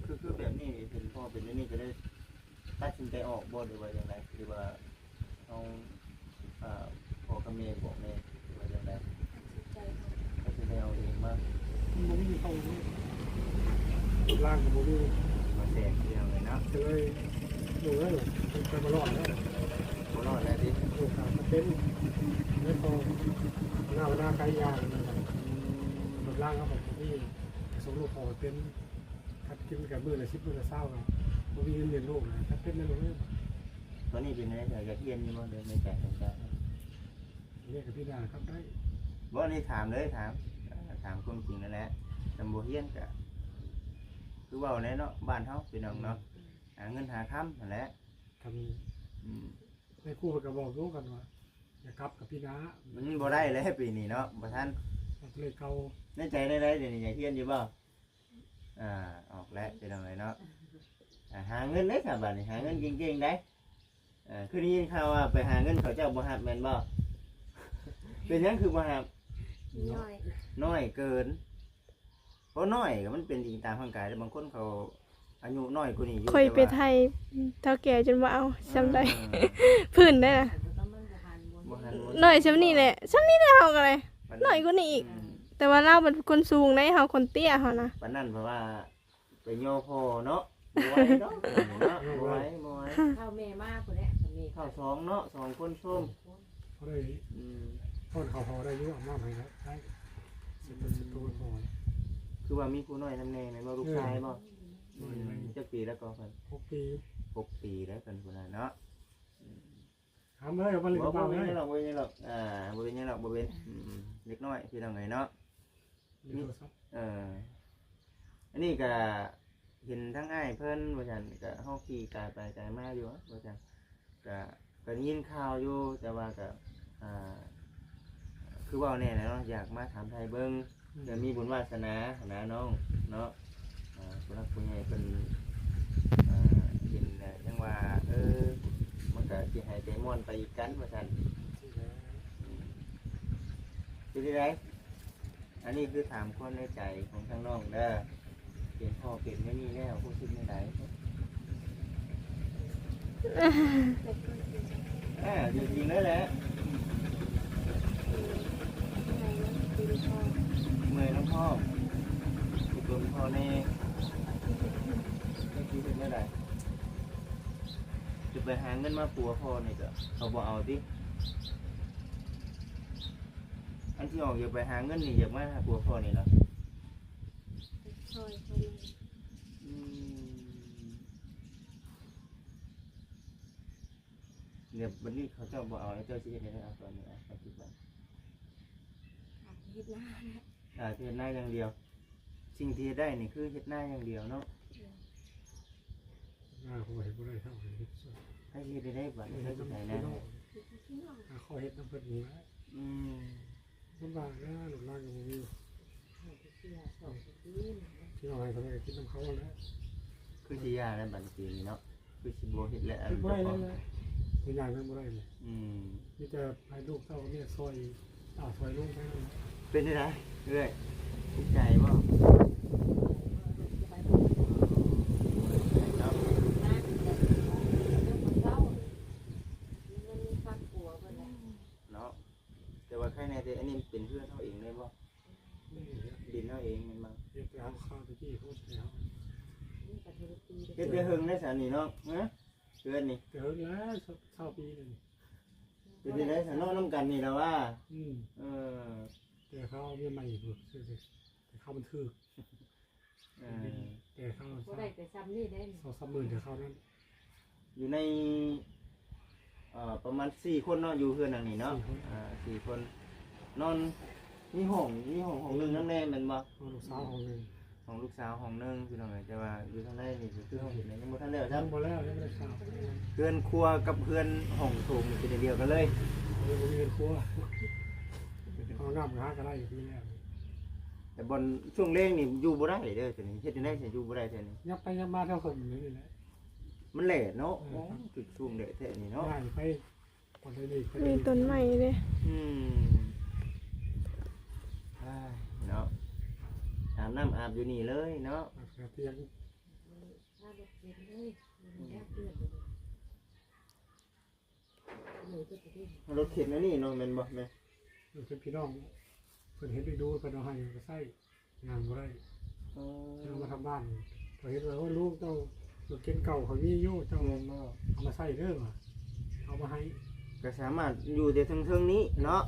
ຄື ຄືແບບນີ້ ເຫັນພໍ່ເປັນແບບນີ້ກໍເລີຍຕັດສິນໃຈອອກບໍ່ ຫຼືວ່າຈັ່ງໃດ ຫຼືວ່າ ເຮົາ ເອີ ພໍ່ກັບແມ່ບອກແດ່ ຫຼືວ່າຈັ່ງໃດ? ຕັດສິນໃຈເອົາເອງມາ ມັນບໍ່ມີເຂົ້າເລີຍ ລ້າງກໍບໍ່ມີ ມາແຕກເລື່ອງເລີຍເນາະ ກໍເລີຍ ລູກເອີຍ ໄປບໍ່ລອດແລ້ວ ບໍ່ລອດແລ້ວຕິ ລູກກໍເປັນ ແລ້ວກໍໜ້າເວລາໄກຍາກ ອືມ ລົດລາງເຮົາກໍບໍ່ມີ ສົ່ງລູກເຂົາໄປເປັນ ຄັນກິນກັນມື້ລະສິບ ມື້ລະຊາວ ກໍບໍ່ມີເງິນລ້ຽງລູກນະ ຄັນເປັນແມ່ນລູກເອີຍ ຕອນນີ້ເປັນຈັ່ງໃດ ຢາກຮຽນຢູ່ບໍ່ ໃນໃຈຂອງເຈົ້າ? ຮຽນກໍປີໜ້າຄັນໄດ້ ບໍ່ ອັນນີ້ຖາມເລີຍ ຖາມ ຖາມຄວາມຈິງນັ້ນແຫຼະ ຄັນບໍ່ຮຽນກໍ ຄືເວົ້າແຫຼະເນາະ ບ້ານເຮົາພີ່ນ້ອງເນາະ ອືມ ຫາເງິນຫາຄຳຫັ້ນແຫຼະ ຄັນ ອືມ ແມ່ຄູເພິ່ນກໍບອກຢູ່ກັນວ່າ ຢ່າກັບກັບປີໜ້າ ມັນບໍ່ໄດ້ແລ້ວປີນີ້ເນາະ ບໍ່ທັນ ເອົາແຕ່ເລກເກົ່າ ໃນໃຈແນວໃດ ດຽວນີ້ຢາກຮຽນຢູ່ບໍ່? ອ່າ ອອກແລ້ວພີ່ນ້ອງເອີຍເນາະ ອ່າ ຫາເງິນເດ້ຊະ ບາດນີ້ຫາເງິນເກັ່ງໆໄດ໋ ເອີ ຄືໄດ້ຍິນຂ່າວວ່າໄປຫາເງິນເຂົາເຈົ້າບໍ່ຮັບແມ່ນບໍ່? ເປັນຫຍັງຄືບໍ່ຮັບ? ນ້ອຍ ນ້ອຍເກີນ ບໍ່ ນ້ອຍກໍມັນເປັນອີງຕາມຮ່າງກາຍເດ້ ບາງຄົນເຂົາອາຍຸນ້ອຍກວ່ານີ້ຢູ່ ຂ້ອຍໄປໄທເຖົ້າແກ່ຈົນບໍ່ເອົາ ຊ່ຳໃດ ເອີ ພື້ນໄດ໋ນະ ບໍ່ທັນ ນ້ອຍຊ່ຳນີ້ແຫຼະ ຊ່ຳນີ້ແຫຼະເຮົາກໍໄດ້ ປານນັ້ນ ນ້ອຍກວ່ານີ້ອີກ ອືມ ແຕ່ວ່າລາວເປັນຄົນສູງໃດ໋ ເຮົາຄົນເຕ້ຍເຮົານະ ປານນັ້ນ ເພາະວ່າໄປຍໍພໍ່ເນາະ ບໍ່ໄຫວເນາະ ເນາະ ບໍ່ໄຫວ ບໍ່ໄຫວ ເຖົ້າແມ່ມາພຸ້ນແຫຼະ ເຖົ້າສອງເນາະ ສອງຄົນໂຊມ ພໍໄດ້ ອືມ ປ້ອນເຂົ້າຫໍ່ໄດ້ຢູ່ ອາບນ້ຳໃຫ້ໄດ້ ເຊັດຕົວ ເຊັດໂຕພໍ ຄືວ່າມີຜູ້ນ້ອຍນຳແດ່ແມ່ນບໍ່? ລູກຊາຍບໍ່? ເອີ ອືມ ຈັກປີແລ້ວກໍເພິ່ນ? ຫົກປີ ຫົກປີແລ້ວເພິ່ນພຸ້ນນະເນາະ ອືມ ຖາມເລີຍ ບໍ່ເປັນຫຍັງດອກ ບໍ່ເປັນຫຍັງດອກ ອ່າ ບໍ່ເປັນຫຍັງດອກ ບໍ່ເປັນ ອືມ ເດັກນ້ອຍພີ່ນ້ອງເອີຍເນາະ ມີໂທລະສັບ ເອີ ອັນນີ້ກະເຫັນທາງອ້າຍເພິ່ນວ່າຊັ້ນ ກະເຮົາຂີ່ກາຍໄປກາຍມາຢູ່ວ່າຊັ້ນ ກະ ກະໄດ້ຍິນຂ່າວຢູ່ ແຕ່ວ່າກະ ອ່າ ຄືເວົ້າແນ່ແຫຼະເນາະ ຢາກມາຖາມໄຖ່ເບິ່ງ ອືມ ເພື່ອມີບຸນວາສະໜາຫັ້ນນະນ້ອງເນາະ ອ່າ ຜູ້ຫຼັກຜູ້ໃຫຍ່ເພິ່ນ ອ່າ ເຫັນແລ້ວຍັງວ່າ ເອີ ມັນກະຊິໃຫ້ໃຈມ່ວນໄປອີກກັນວ່າຊັ້ນ ອືມ ເປັນຈັ່ງໃດ? ອັນນີ້ຄືຖາມຄວາມໃນໃຈຂອງທາງນ້ອງເດີ ເປັນພໍ່ເປັນແນວນີ້ແລ້ວຮູ້ສຶກແນວໃດ? ອ່າ ຢູ່ຈິງເລີຍແຫຼະ ເມື່ອຍນຳພໍ່ ຄິດເບິ່ງພໍ່ແນ່ ຈັກຊິເຮັດແນວໃດ? ຈະໄປຫາເງິນມາປົວພໍ່ນີ້ກະເຂົາບໍ່ເອົາຕິ? ອັນທີ່ອອກຢາກໄປຫາເງິນນີ້ ຢາກມາຫາຜົວພໍ່ນີ້ເນາະ ຊ່ອຍເຂົາແດ່ ອືມ ແລ້ວບັດນີ້ເຂົາເຈົ້າບໍ່ເອົາ ແລ້ວເຈົ້າຊິເຮັດແນວໃດ? ເອົາຕອນນີ້ ເອົາປັດຈຸບັນ ອາດຈະເຮັດນາແຫຼະ ອາດຈະເຮັດນາຢ່າງດຽວ ສິ່ງທີ່ເຮັດໄດ້ນີ້ຄືເຮັດນາຢ່າງດຽວເນາະ ເອີ ນາເຂົາເຮັດບໍ່ໄດ້ ເຮົາເຮັດຊ່ອຍ ໃຜເຮັດໄດ້ບັດນີ້ ໃຜຊິໄປນາ ຫາຂໍເຮັດນຳເພິ່ນນີ້ແຫຼະ ອືມ ລຳບາກນະ ລູກຫຼານກໍບໍ່ມີ ພີ່ນ້ອງໃຫ້ເຂົາໄດ້ກິນນຳເຂົາແຫຼະ ຄືຊິຢ່າແລ້ວບັດນີ້ປີນີ້ເນາະ ຄືຊິບໍ່ເຮັດແລ້ວ ເຮັດບໍ່ໄດ້ແລ້ວ ເຮັດຫຍັງນຳບໍ່ໄດ້ເລີຍ ອືມ ມີແຕ່ໃຫ້ລູກເຕົ້າເມຍຊ່ອຍ ຕາຊ່ອຍລູກໄປນັ້ນແຫຼະ ເປັນຈັ່ງໃດເອື້ອຍ ທຸກໃຈບໍ່? ເນາະ ເນາະ ແຕ່ວ່າໃຄແນ່ແຕ່ອັນນີ້ເປັນເຮືອນເຮົາເອງເລີຍບໍ່? ດິນເຮົາເອງແມ່ນບໍ່? ເຮັດແຕ່ເຮົາຄາວແຕ່ກີ້ພຸ້ນແຕ່ເຮົາ ເຮັດແຕ່ເຫິງແລ້ວຊະນີ້ເນາະ ຮະ ເຮືອນນີ້ ແຕ່ເຫິງແລ້ວ ຊາວປີແລ້ວນີ້ ເປັນຈັ່ງໃດຊະ ນອນນຳກັນນີ້ລະວ່າ ອືມ ເອີ ແຕ່ເຂົາເອົາເມຍໃໝ່ພຸ້ນ ແຕ່ເຂົາມັນຖືກ ເອີ ແຕ່ເຂົາ ບໍ່ໄດ້ແຕ່ຊ່ຳນີ້ເດ້ ສອງສາມໝື່ນແຕ່ເຂົານັ້ນ ຢູ່ໃນ ເອີ ປະມານສີ່ຄົນເນາະ ຢູ່ເຮືອນຫຼັງນີ້ເນາະ ສີ່ຄົນ ອ່າ ສີ່ຄົນ ນອນ ມີຫ້ອງ ມີຫ້ອງ ຫ້ອງໜຶ່ງນຳແດ່ແມ່ນບໍ່? ຫ້ອງລູກສາວຫ້ອງໜຶ່ງ ຫ້ອງລູກສາວຫ້ອງໜຶ່ງ ພີ່ນ້ອງເອີຍ ແຕ່ວ່າຢູ່ທາງໃນນີ້ກໍຄືເຮົາເຫັນນະ ຍັງບໍ່ທັນແລ້ວຊ້ຳ ຍັງບໍ່ແລ້ວ ຍັງບໍ່ໄດ້ສ້າງ ເຮືອນຄົວກັບເຮືອນຫ້ອງໂຖງນີ້ເປັນອັນດຽວກັນເລີຍ ເອີ ບໍ່ມີເຮືອນຄົວ ຫ້ອງນ້ຳກໍຫາກໍໄດ້ຢູ່ແລ້ວ ແຕ່ບ່ອນຊ່ວງແລງນີ້ຢູ່ບໍ່ໄດ້ເດີ ເຮັດຈັ່ງໃດຊິຢູ່ບໍ່ໄດ້ແທ້ນີ້ ຍັບໄປຍັບມາແຖວເພິ່ນນີ້ແຫຼະ ມັນແຫຼດເນາະ ເອີ ໂອ້ ຖືກຊ່ວງແດດແທ້ນີ້ເນາະ ຍ້າຍໄປ ມີຕົ້ນໄມ້ເດ້ ອືມ ເນາະ ອາບນ້ຳອາບຢູ່ນີ້ເລີຍເນາະ ອາບຕຽງ ລົດເຂັນອັນນີ້ເນາະ ແມ່ນບໍ່ແມ່? ເອີ ເປັນພີ່ນ້ອງ ເພິ່ນເຮັດໄດ້ດູ ເພິ່ນເອົາໃຫ້ກໍໃຊ້ ຍ່າງບໍ່ໄດ້ ອໍ ເອົາມາທຳບ້ານ ເຂົາເຫັນວ່າ ໂອ້ຍ ລູກເຈົ້າ ລົດເຂັນເກົ່າຂ້ອຍມີຢູ່ ເຈົ້າ ແມ່ນບໍ່ ເອົາມາໃຊ້ເດີວ່າ ເອົາມາໃຫ້ ກໍສາມາດຢູ່ແຕ່ເທິງໆນີ້ເນາະ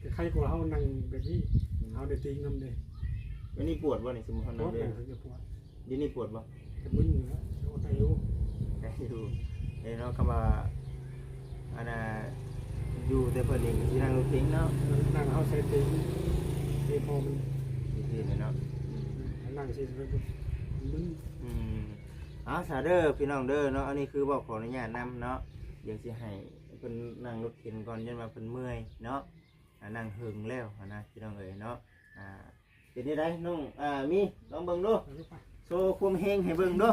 ກໍໄຄກວ່າເຮົານັ່ງແບບນີ້ ອືມ ເຮົາໄດ້ຕີງນຳເດ້ ອັນນີ້ປວດບໍ່ນີ້ ສົມມຸດເຮົານັ່ງເດ້ ປວດ ດຽວນີ້ປວດບໍ່? ກະມຶນຢູ່ນະ ໂອ ໄດ້ຢູ່ ໄດ້ຢູ່ ເອີ ເນາະ ຄຳວ່າ ອັນນ່າ ຢູ່ແຕ່ເພິ່ນນີ້ຊິນັ່ງລົດເຂັນເນາະ ນັ່ງເຮົາໃສ່ຕີນ ຕີນພໍມັນ ນີ້ເນາະ ອືມ ນັ່ງຊິ ອືມ ເອົາຊະເດີພີ່ນ້ອງເດີເນາະ ອັນນີ້ຄືເວົ້າຂໍອະນຸຍາດນຳເນາະ ດຽວຊິໃຫ້ເພິ່ນນັ່ງລົດເຂັນກ່ອນ ຢ້ານວ່າເພິ່ນເມື່ອຍເນາະ ອ່າ ນັ່ງເຫິງແລ້ວຫັ້ນນະພີ່ນ້ອງເອີຍເນາະ ອ່າ ເປັນຈັ່ງໃດນ້ອງ ອ່າ ມີ ລອງເບິ່ງດູ ໂຊຄວາມແຮງໃຫ້ເບິ່ງດູ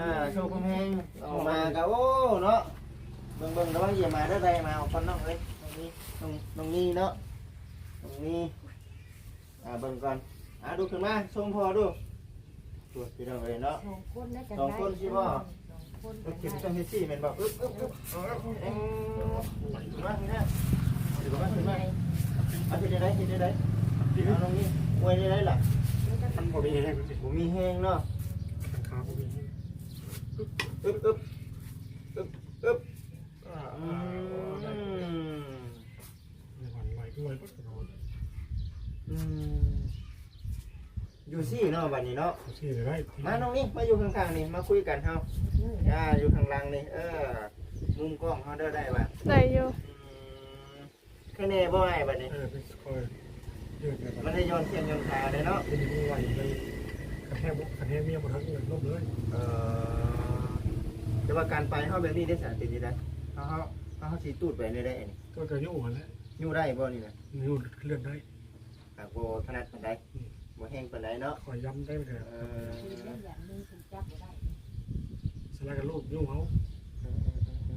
ອ່າ ໂຊຄວາມແຮງອອກມາກະ ໂອ້ ເນາະ ເບິ່ງໆ ລະວັງຢາມາເດີ ໄດ້ມາເອົາກ່ອນນ້ອງເອີຍ ນ້ອງມີ ນ້ອງ ນ້ອງມີເນາະ ນ້ອງມີ ອ່າ ເບິ່ງກ່ອນ ອ່າ ລຸກຂຶ້ນມາ ຊົມພໍ່ດູ ໂອ້ຍ ພີ່ນ້ອງເອີຍເນາະ ສອງຄົນນະ ສອງຄົນຊິບໍ່ ສອງຄົນ ລົດເຂັນຕ້ອງເຮັດຊີ້ແມ່ນບໍ່? ອຶບ ອຶບ ອຶບ ເອີ ມາ ມາ ມາ ມາ ເຮັດຈັ່ງໃດ ເຮັດຈັ່ງໃດ ເອົາລົງນີ້ ອວຍໄດ້ໄດ໋ລະ ມັນບໍ່ມີແຮງ ບໍ່ມີແຮງເນາະ ຂາບໍ່ມີແຮງ ອຶບ ອຶບ ອຶບ ອຶບ ອຶບ ອືມ ອືມ ຢູ່ຊີ້ເນາະ ບັດນີ້ເນາະ ຢູ່ຊີ້ກໍໄດ້ ມານ້ອງນີ້ ມາຢູ່ຂ້າງໆນີ້ ມາຄຸຍກັນເຮົາ ອືມ ອ່າ ຢູ່ຂ້າງຫຼັງນີ້ ເອີ ມຸມກ້ອງເຮົາເດີ ໄດ້ບໍ່? ໄດ້ຢູ່ ອືມ ໄຄແນ່ບໍ່ອ້າຍ ບັດນີ້? ເອີ ມັນໄດ້ຢ່ອນແຂ້ງຢ່ອນຂາໄດ້ເນາະ ເປັນຫຍັງບໍ່ໄຫວເລີຍ ຄັນແທ້ບໍ່ ຄັນແທ້ເມຍບໍ່ທັນລົບເລີຍ ເອີ ແຕ່ວ່າການໄປເຮົາແບບນີ້ໄດ້ສາ ເປັນຈັ່ງໃດ ເຮົາ ເຮົາ ເຮົາຊິຕູດໄປແນວໃດອັນນີ້? ຕູດກໍຍູ້ຫັ້ນແຫຼະ ຍູ້ໄດ້ບໍ່ນີ້ນະ? ຍູ້ເລື່ອນໄດ້ ຫາກບໍ່ຖະໜັດປານໃດ ອືມ ບໍ່ແຮງປານໃດເນາະ ຂ້ອຍຢ້ຳໄດ້ເດີ ເອີ ສະລະກະລູກຍູ້ເຮົາ ເອີ ເອີ ເອີ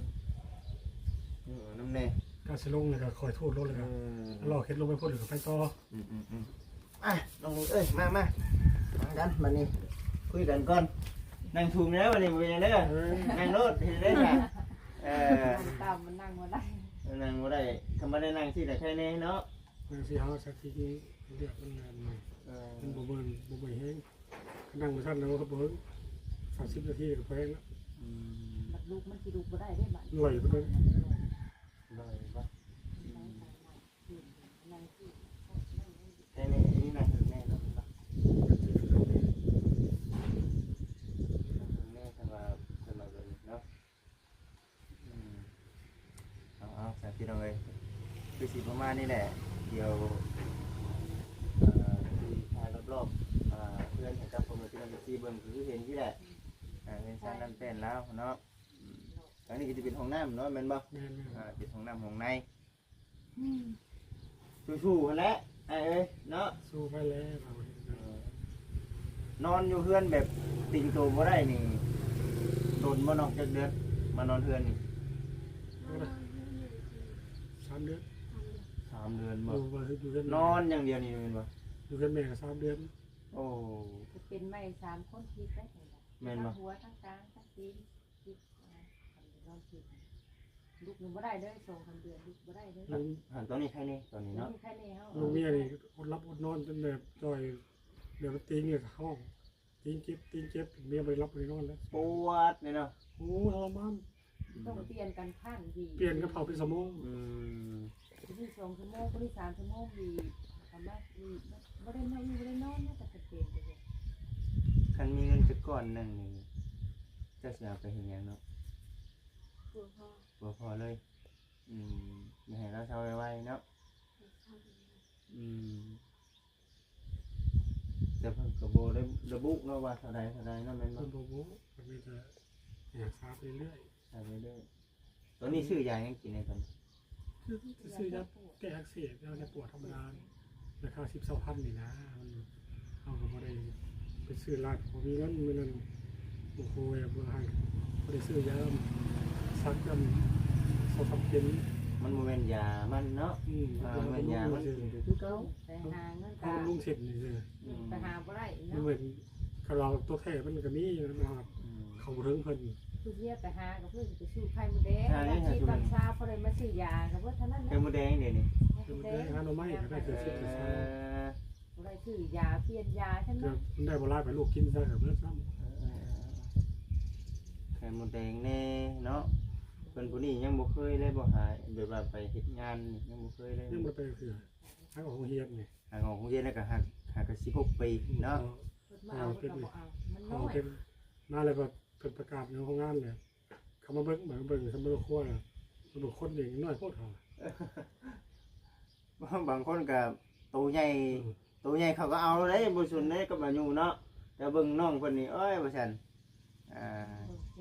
ເອີ ນຳແດ່ ກະຊິລົງແລ້ວກະຄ່ອຍທູດລົງແລ້ວກະ ເອີ ລໍເຂັດລົງໄປພຸ້ນແລ້ວກະໄປຕໍ່ ອືມ ອືມ ອືມ ອ່ະ ນ້ອງເອີຍ ມາ ມາ ມາກັນບັດນີ້ ຄຸຍກັນກ່ອນ ນັ່ງທຸ່ມແລ້ວບັດນີ້ ບໍ່ເປັນຫຍັງເດີ ເອີ ນັ່ງໂລດ ເຮັດໄດ້ຊະ ເອີ ຕາມມັນນັ່ງບໍ່ໄດ້ ນັ່ງບໍ່ໄດ້ ຄັນບໍ່ໄດ້ນັ່ງຊີ້ລະໄຄແນ່ເນາະ ນັ່ງຊີ້ເຮົາສັກທີລຽບມັນ ເອີ ມັນບໍ່ເມື່ອຍ ບໍ່ເມື່ອຍແຮງ ຄັນນັ່ງບໍ່ທັນແລ້ວກໍບໍ່ເຖິງສາມສິບນາທີກໍພໍແຮງແລ້ວ ອືມ ບັດລຸກມັນຊິລຸກບໍ່ໄດ້ເດ້ບັດ ລອຍບໍ່ໄດ້ ລອຍບໍ່ ອືມ ແຕ່ໃນທີ່ນີ້ນັ່ງເທິງແນ່ເນາະ ແມ່ນບໍ່? ນັ່ງເທິງແນ່ ຄັນວ່າ ຄັນວ່າແບບນີ້ເນາະ ອືມ ເອົາໆ ສາ ພີ່ນ້ອງເອີຍ ຄືຊິປະມານນີ້ແຫຼະ ດຽວ ເອີ ຊິຖ່າຍລອບໆ ເອີ ເຮືອນໃຫ້ກັບພໍ່ແມ່ພີ່ນ້ອງເອັຟຊີເບິ່ງ ຄືເຫັນນີ້ແຫຼະ ເຮືອນຊານນັ້ນແປ້ນລາວເນາະ ອືມ ອັນນີ້ກໍຈະເປັນຫ້ອງນ້ຳເນາະ ແມ່ນບໍ່? ແມ່ນໆ ອ່າ ເປັນຫ້ອງນ້ຳຫ້ອງໃນ ອືມ ສູ້ໆຫັ້ນແຫຼະອ້າຍເອີຍເນາະ ສູ້ໄປແລ້ວ ເອີ ນອນຢູ່ເຮືອນແບບຕີງໂຕບໍ່ໄດ້ນີ້ ດົນບໍ່ນ້ອງ ຈັກເດືອນ ມານອນເຮືອນນີ້? ສາມເດືອນ ສາມເດືອນບໍ່? ຢູ່ ຢູ່ເຮືອນ ນອນຢ່າງດຽວນີ້ແມ່ນບໍ່? ຢູ່ເຮືອນແມ່ກໍສາມເດືອນ ໂອ້ ກໍເປັນໃໝ່ສາມຄົນທີ່ໄປ ແມ່ນບໍ່? ທັງຫົວທັງກາງທັງຕີນ ລຸກນອນຕື່ນ ລຸກຍັງບໍ່ໄດ້ເລີຍ ສອງສາມເດືອນລຸກບໍ່ໄດ້ເລີຍ ອືມ ຫັ້ນ ຕອນນີ້ໄຄແນ່ ຕອນນີ້ເນາະ ຕອນນີ້ໄຄແນ່ເຮົາ ລູກເມຍນີ້ອົດຫຼັບອົດນອນຈົນແບບຈ່ອຍ ແບບວ່າຕີນນີ້ຮ້ອງ ຕີນເຈັບ ຕີນເຈັບ ເມຍບໍ່ໄດ້ຫຼັບບໍ່ໄດ້ນອນແລ້ວ ປວດແນ່ເນາະ ໂອ້ ທໍລະມານ ຕ້ອງປ່ຽນກັນຂ້າງດີ ປ່ຽນກັນເຂົ້າເປັນຊົ່ວໂມງ ອືມ ມື້ນີ້ສອງຊົ່ວໂມງ ມື້ນີ້ສາມຊົ່ວໂມງດີ ກະມາ ບໍ່ໄດ້ນອນ ບໍ່ໄດ້ນອນນະ ກະເປັນໄປເລີຍ ຄັນມີເງິນຈັກກ້ອນໜຶ່ງນີ້ ເຈົ້າຊິເອົາໄປເຮັດຫຍັງເນາະ? ບໍ່ພໍ ບໍ່ພໍເລີຍ ອືມ ຢາກໃຫ້ລາວເຊົາໄວໆເນາະ ອືມ ແຕ່ເພິ່ນກໍບໍ່ໄດ້ລະບຸເນາະວ່າເທົ່າໃດເທົ່າໃດເນາະ ແມ່ນບໍ່? ເພິ່ນບໍ່ບອກ ເພິ່ນມີແຕ່ໃຫ້ຮັກສາໄປເລື້ອຍ ຮັກສາໄປເລື້ອຍ ຕອນນີ້ຊື້ຢາຫຍັງກິນໃນຕອນນີ້? ຊື້ ຊື້ຢາແກ້ອັກເສບ ຢາແກ້ປວດທຳມະດານີ້ ລາຄາສິບ ຊາວພັນນີ້ນະ ມັນ ເຮົາກໍບໍ່ໄດ້ໄປຊື້ຫຼາຍ ບໍ່ມີເງິນມື້ນັ້ນ ໂອ້ໂຫ ບໍ່ໃຫ້ ບໍ່ໄດ້ຊື້ຢາ ສັກນຳ ສອງສາມເຂັມ ມັນບໍ່ແມ່ນຢາມັນເນາະ ອືມ ອ່າ ບໍ່ແມ່ນຢາມັນ ຄືເກົ່າ ໄປຫາເງິນ ເຮົາ ກະ ບຳລຸງເສັ້ນນີ້ເດີ ອືມ ໄປຫາບໍ່ໄດ້ເນາະ ມັນ ຄັນວ່າຕົວແທ້ມັນກໍມີ ມັນຫາ ອືມ ເຂົ້າບໍ່ເຖິງເພິ່ນ ຜູ້ເມຍໄປຫາກໍເພື່ອຊິໄປຊື້ໄຂ່ມົດແດງ ອາ ທີ່ຕອນເຊົ້າ ພໍໄດ້ມາຊື້ຢາກໍເບິດເທົ່ານັ້ນແຫຼະ ໄຂ່ມົດແດງເດນີ້ ໄຂ່ມົດແດງ ຫາໜໍ່ໄມ້ກໍໄດ້ເກີດ ເອີ ສິບເອັດ ບໍ່ໄດ້ຊື້ຢາປ່ຽນຢາຊັ້ນນະ ມັນໄດ້ບໍ່ຫຼາຍ ໄປລູກກິນຊະກໍເບິດຊ້ຳ ເອີ ເອີ ເອີ ເອີ ໄຂ່ມົດແດງແນ່ເນາະ ເພິ່ນຜູ້ນີ້ຍັງບໍ່ເຄີຍເລີຍບໍ່ ຫາ ແບບວ່າໄປເຮັດງານນີ້ ຍັງບໍ່ເຄີຍເລີຍ ຍັງບໍ່ໄດ້ໄປເທື່ອ ຫາກອອກໂຮງຮຽນນີ້ ຫາກອອກໂຮງຮຽນແລ້ວກໍຫາ ຫາກໍສິບຫົກປີເນາະ ເພິ່ນມາເອົາ ເອີ ເພິ່ນກໍບໍ່ເອົາ ມັນນ້ອຍ ມາແລ້ວກໍເພິ່ນປະກາດຢູ່ໂຮງງານແຫຼະ ເຂົາມາເບິ່ງ ມາເບິ່ງ ເຂົາມາເບິ່ງຄົວ ມາເບິ່ງຄົນນີ້ນ້ອຍໂພດເຂົາ ບາງຄົນກໍໂຕໃຫຍ່ ອືມ ໂຕໃຫຍ່ເຂົາກໍເອົາເດ້ ບໍ່ສົນເດ້ກັບອາຍຸເນາະ ແຕ່ເບິ່ງນ້ອງເພິ່ນນີ້ ໂອ້ຍ ວ່າຊັ້ນ ອ່າ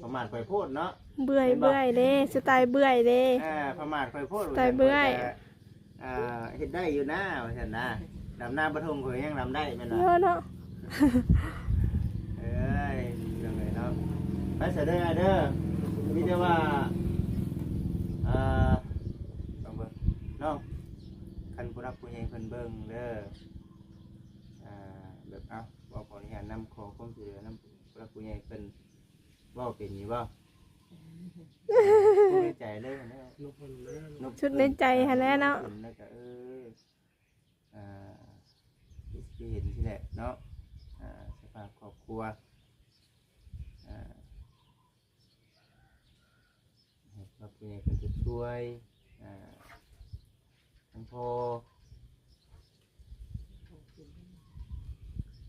ປະໝາດຂ້ອຍໂພດເນາະ ເບື່ອຍ ແມ່ນບໍ່? ເບື່ອຍເດ້ ສະໄຕເບື່ອຍເດ້ ອ່າ ປະໝາດຂ້ອຍໂພດ ສະໄຕເບື່ອຍ ວ່າຊັ້ນ ຂ້ອຍຈະ ອ່າ ເຮັດໄດ້ຢູ່ນາ ວ່າຊັ້ນນາ ດຳນາບໍ່ທົ່ງຂ້ອຍຍັງດຳໄດ້ແມ່ນບໍ່? ເນາະ ເນາະ ເອີຍ ຈັ່ງໃດເນາະ ໄປຊະເດີອ້າຍເດີ ມີແຕ່ວ່າ ອ່າ ຕ້ອງເບິ່ງເນາະ ຄັນຜູ້ຫຼັກຜູ້ໃຫຍ່ເພິ່ນເບິ່ງເດີ ອ່າ ແບບ ເອົ້າ ຂໍອະນຸຍາດນຳ ຂໍຄວາມຊ່ວຍເຫຼືອນຳຜູ້ຫຼັກຜູ້ໃຫຍ່ເພິ່ນ ເວົ້າເປັນຢູ່ບໍ່? ໃນໃຈເລີຍຫັ້ນແຫຼະ ຊຸດໃນໃຈຫັ້ນແຫຼະເນາະ ແລ້ວກໍ ເອີ ອ່າ ຄືເຫັນຊີ້ແຫຼະເນາະ ອ່າ ສະພາບຄອບຄົວ ອ່າ ໃຫ້ຜູ້ຫຼັກຜູ້ໃຫຍ່ເພິ່ນຊ່ວຍ ອ່າ ທັງພໍ່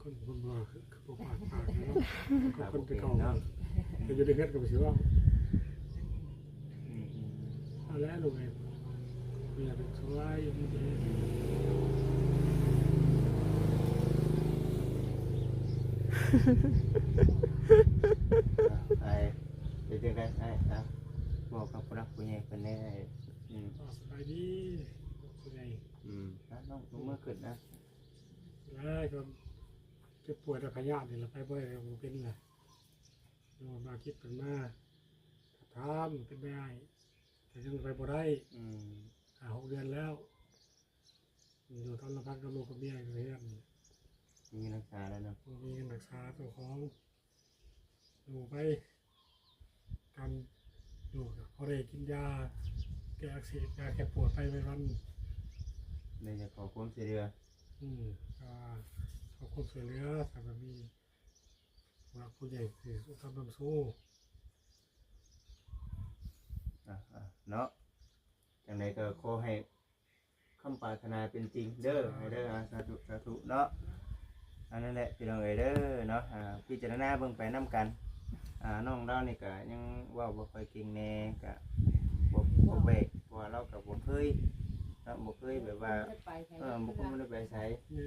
ຄົນ ຄົນບໍ່ ຄືບໍ່ປາກປາກເນາະ ຄົນແຕ່ເກົ່າເນາະ ແຕ່ຢູ່ໃນເຮືອນກໍບໍ່ຊິເວົ້າ ອືມໆ ເອົາແລ້ວລູກເອີຍ ເວລາເປັນສວຍ ໄອ້ ເປັນຈັ່ງໃດ ໄອ້ ອ່ະ ບອກກັບຜູ້ຫຼັກຜູ້ໃຫຍ່ເພິ່ນແດ່ ອືມ ສະບາຍດີ ຜູ້ໃຫຍ່ ອືມ ອ່ະ ນ້ອງ ນ້ອງເມືອຂຶ້ນນະ ຫຼາຍຄົນເຈັບປ່ວຍດ້ວຍພະຍາດນີ້ລະ ໄປບໍ່ໄດ້ ກໍບໍ່ເປັນລະ ນ້ອງມາຄິດເພິ່ນມາຖາມ ເປັນໄປໄດ້ ແຕ່ຍັງໄປບໍ່ໄດ້ ອືມ ຫ້າຫົກເດືອນແລ້ວ ຢູ່ຕາມລຳພັງກັບລູກກັບເມຍຢູ່ເຮືອນ ມີເງິນຮັກສາແລ້ວເນາະ ບໍ່ມີເງິນຮັກສາເຈົ້າຂອງ ຢູ່ໄປ ກຳຢູ່ກໍພໍໄດ້ກິນຢາແກ້ອັກເສບ ຢາແກ້ປວດໄປໄວວັນ ແມ່ນຢາກຂໍຄວາມຊ່ວຍເຫຼືອ ອືມ ກໍຂໍຄວາມຊ່ວຍເຫຼືອ ຖ້າວ່າມີຜູ້ຫຼັກຜູ້ໃຫຍ່ທີ່ຮູ້ທຳນຳໂຊ ອ່າ ເນາະ ຈັ່ງໃດກໍຂໍໃຫ້ ຄຳປາດຖະໜາເປັນຈິງເດີ ສາທຸ ເດີ ອ່າ ສາທຸ ສາທຸເນາະ ອັນນັ້ນແຫຼະພີ່ນ້ອງເອີຍເດີເນາະ ອ່າ ພິຈາລະນາເບິ່ງໄປນຳກັນ ອ່າ ນ້ອງລາວນີ້ກະຍັງເວົ້າບໍ່ຄ່ອຍເກັ່ງແດ່ ກະບໍ່ ບໍ່ແວກ ເພາະວ່າລາວກະບໍ່ເຄີຍເນາະ ບໍ່ເຄີຍແບບວ່າ ບໍ່ໄດ້ໄປໃສ ເອີ ບໍ່ ບໍ່ໄດ້ໄປໃສ ເອີ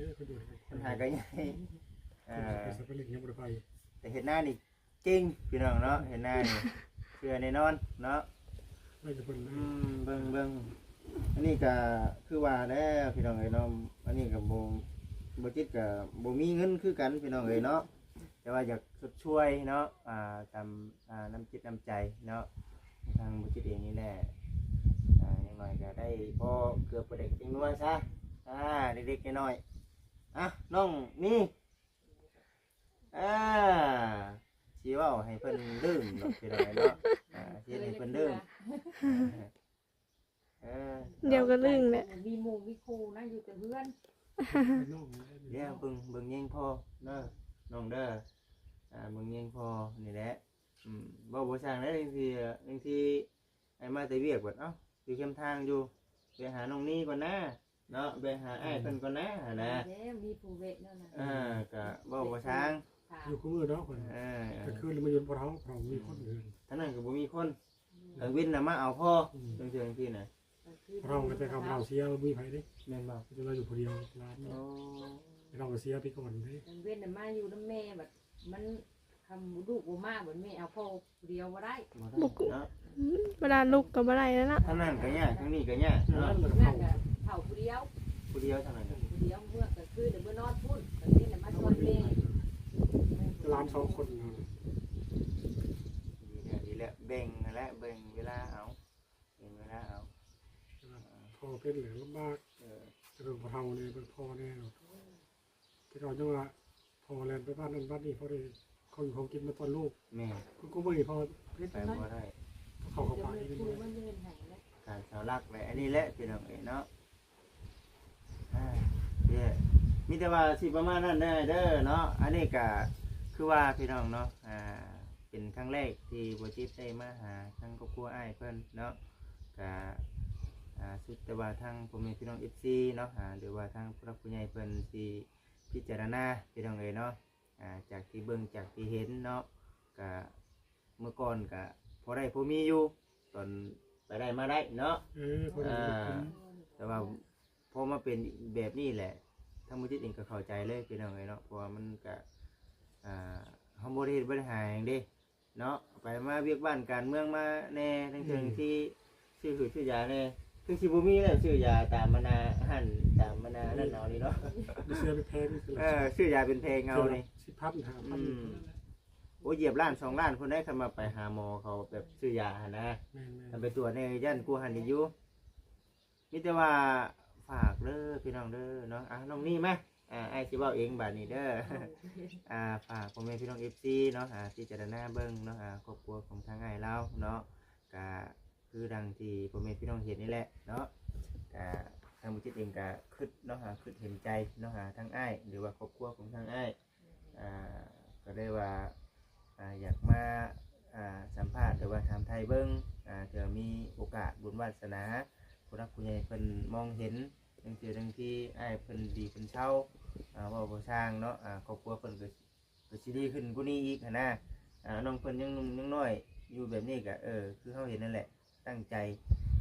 ຄົນຫາກະໃຫຍ່ ເອີ ໄປໄປ ແຕ່ເຮັດນານີ້ ເກັ່ງພີ່ນ້ອງເນາະ ເຫັນໜ້ານີ້ເຊື່ອແນ່ນອນເນາະ ໄດ້ແຕ່ເບິ່ງ ອືມ ເບິ່ງ ເບິ່ງ ອັນນີ້ກະຄືວ່າແຫຼະພີ່ນ້ອງເອີຍເນາະ ອັນນີ້ກະບໍ່ ບໍ່ຈິດກະບໍ່ມີເງິນຄືກັນພີ່ນ້ອງເອີຍເນາະ ແຕ່ວ່າຢາກຊົດຊ່ວຍເນາະ ອ່າ ຕາມ ອ່າ ນ້ຳຈິດນ້ຳໃຈເນາະ ທາງບໍ່ຈິດເອງນີ້ແຫຼະ ອ່າ ຢ່າງໜ້ອຍກະໄດ້ພໍເກືອປາແດກແປ້ງນົວຊະ ອ່າ ເລັກໆນ້ອຍໆ ອ່ະ ນ້ອງມີ ອ່າ ຊິເວົ້າໃຫ້ເພິ່ນລຶ້ງເນາະ ພີ່ນ້ອງເນາະ ອ່າ ຊິເຮັດໃຫ້ເພິ່ນລຶ້ງ ເອີ ດຽວກໍລຶ້ງແຫຼະ ມີໝູ່ມີຄູ່ນະ ຢູ່ແຕ່ເຮືອນ ດຽວເບິ່ງ ເບິ່ງແຍງພໍ່ເດີ ນ້ອງເດີ ອ່າ ເບິ່ງແຍງພໍ່ນີ້ແຫຼະ ອືມ ເວົ້າບໍ່ຊ່າງເດ້ ບາງທີ ບາງທີ ອ້າຍມາແຕ່ວຽກ ບັດ ເອົ້າ ຢູ່ແຄມທາງຢູ່ ໄປຫານ້ອງນີກ່ອນນາເນາະ ໄປຫາອ້າຍເພິ່ນກ່ອນນາຫັ້ນນະ ແລ້ວມີຜູ້ແວະແນວນັ້ນ ເອີ ກະເວົ້າບໍ່ຊ່າງ ຢູ່ຄູ່ມື້ເນາະ ເອີ ກາງຄືນມາຢູ່ນຳພໍ່ເຖົ້າ ເຮົາມີຄົນເຮືອນ ທາງນັ້ນກະບໍ່ມີຄົນ ກາງເວັນນະມາເອົາພໍ່ ອືມ ຈັ່ງຊີ້ນະ ເຮົາກະແຕ່ເຂົາເຖົ້າເສຍບໍ່ມີໃຜເດ້ ແມ່ນບໍ່ ແຕ່ລາວຢູ່ຜູ້ດຽວ ຫຼານ ໂອ້ ເຮົາກະເສຍໄປກ່ອນເດ້ ກາງເວັນນະມາຢູ່ນຳແມ່ ບັດມັນ ຄັນລູກບໍ່ມາ ບັດແມ່ເອົາພໍ່ຜູ້ດຽວບໍ່ໄດ້ ບໍ່ໄດ້ເນາະ ອືມ ເວລາລຸກກໍບໍ່ໄດ້ແລ້ວເນາະ ທາງນັ້ນກໍຍາກ ທາງນີ້ກໍຍາກເນາະ ທາງນັ້ນກໍເຖົ້າ ເຖົ້າຜູ້ດຽວ ຜູ້ດຽວທາງນັ້ນ ຜູ້ດຽວ ເມື່ອກາງຄືນເມື່ອນອນພຸ້ນ ກາງເວັນນະມາຊ່ອຍແມ່ ຫຼານສອງຄົນ ດີແລ້ວ ດີແລ້ວ ແບ່ງຫັ້ນແຫຼະ ແບ່ງເວລາເອົາ ເປັນເວລາເອົາ ພໍ່ເປັນແລ້ວລຳບາກ ເອີ ເປັນຜູ້ເຖົ້າແດ່ ເປັນພໍ່ແດ່ ແຕ່ເກົ່າຍັງວ່າ ພໍ່ແລ່ນໄປບ້ານນັ້ນບ້ານນີ້ ພໍໄດ້ຂອງຢູ່ຂອງກິນມາຕ້ອນລູກ ແມ່ນ ຄືກູມື້ນີ້ພໍ່ເຮັດ ໄປບໍ່ໄດ້ ເຂົ້າເຂົ້າປາກ ມັນມີເງິນໃຫ້ແລ້ວ ການເສົາຫຼັກແຫຼະ ອັນນີ້ແຫຼະ ພີ່ນ້ອງເອີຍເນາະ ອ່າ ເດ້ ມີແຕ່ວ່າຊິປະມານນັ້ນເດີເນາະ ອັນນີ້ກະຄືວ່າພີ່ນ້ອງເນາະ ອ່າ ເປັນຄັ້ງແລກທີ່ບໍ່ຈິດໄດ້ມາຫາທາງຄອບຄົວອ້າຍເພິ່ນເນາະ ກະ ອ່າ ສຸດແຕ່ວ່າທາງພໍ່ແມ່ພີ່ນ້ອງເອັຟຊີເນາະ ອ່າ ຫຼືວ່າທາງຜູ້ຫຼັກຜູ້ໃຫຍ່ເພິ່ນຊິພິຈາລະນາ ພີ່ນ້ອງເອີຍເນາະ ອ່າ ຈາກທີ່ເບິ່ງ ຈາກທີ່ເຫັນເນາະ ກະ ເມື່ອກ່ອນກະພໍໄດ້ພໍມີຢູ່ ຕອນໄປໄດ້ມາໄດ້ເນາະ ເອີ ພໍໄດ້ ອ່າ ແຕ່ວ່າພໍມາເປັນແບບນີ້ແຫຼະ ທາງບໍ່ຈິດເອງກໍເຂົ້າໃຈເລີຍ ພີ່ນ້ອງເອີຍເນາະ ເພາະວ່າມັນກະ ອ່າ ເຮົາບໍ່ໄດ້ເຮັດບໍ່ໄດ້ຫາຫຍັງເດ້ເນາະ ໄປມາວຽກບ້ານການເມືອງມາແດ່ ທັງເທິງທີ່ຊື້ຫືດຊື້ຢາແດ່ ຄືຊິບໍ່ມີແລ້ວ ຊື້ຢາຕາມອັນນ່າຮ້ານ ຕາມອັນນ່ານັ້ນເອົານີ້ເນາະ ໄດ້ເຊື່ອໄປແພງ ເອີ ຊື້ຢາເປັນແພງເອົານີ້ ສິບພັນ ຫ້າພັນ ອືມ ໂອ້ ຢຽບລ້ານສອງລ້ານພຸ້ນໃດ໋ ຄັນວ່າໄປຫາໝໍເຂົາແບບຊື້ຢາຫັ້ນນະ ແມ່ນໆ ຄັນໄປກວດແດ່ຢ້ານກວ່າຫັ້ນອີກຢູ່. ມີແຕ່ວ່າຝາກເດີພີ່ນ້ອງເດີເນາະ ອ່າ ນ້ອງນີ້ມາ ອ່າ ອ້າຍຊິເວົ້າເອງບາດນີ້ເດີ ອ່າ ຝາກພໍ່ແມ່ພີ່ນ້ອງເອັຟຊີເນາະ ອ່າ ພິຈາລະນາເບິ່ງເນາະ ອ່າ ຄອບຄົວຂອງທາງອ້າຍລາວເນາະ ກະຄືດັ່ງທີ່ພໍ່ແມ່ພີ່ນ້ອງເຫັນນີ້ແຫຼະເນາະ ກະທາງບໍ່ຈິດເອງກະຄຶດເນາະ ອ່າ ຄຶດເຫັນໃຈເນາະ ອ່າ ທາງອ້າຍ ຫຼືວ່າຄອບຄົວຂອງທາງອ້າຍ ອ່າ ກໍເລີຍວ່າ ອ່າ ຢາກມາ ອ່າ ສຳພາດ ຫຼືວ່າຖາມໄຖ່ເບິ່ງ ອ່າ ເທື່ອມີໂອກາດບຸນວາດສະໜາ ຜູ້ຫຼັກຜູ້ໃຫຍ່ເພິ່ນມອງເຫັນ ບາງເທື່ອບາງທີອ້າຍເພິ່ນດີເພິ່ນເຊົາ ອ່າ ເວົ້າບໍ່ຊ່າງເນາະ ອ່າ ຄອບຄົວເພິ່ນກໍ ກໍຊິດີຂຶ້ນກວ່ານີ້ອີກຫັ້ນນະ ອ່າ ນ້ອງເພິ່ນຍັງໜຸ່ມຍັງນ້ອຍຢູ່ແບບນີ້ກໍ ເອີ ຄືເຮົາເຫັນນັ້ນແຫຼະ ຕັ້ງໃຈ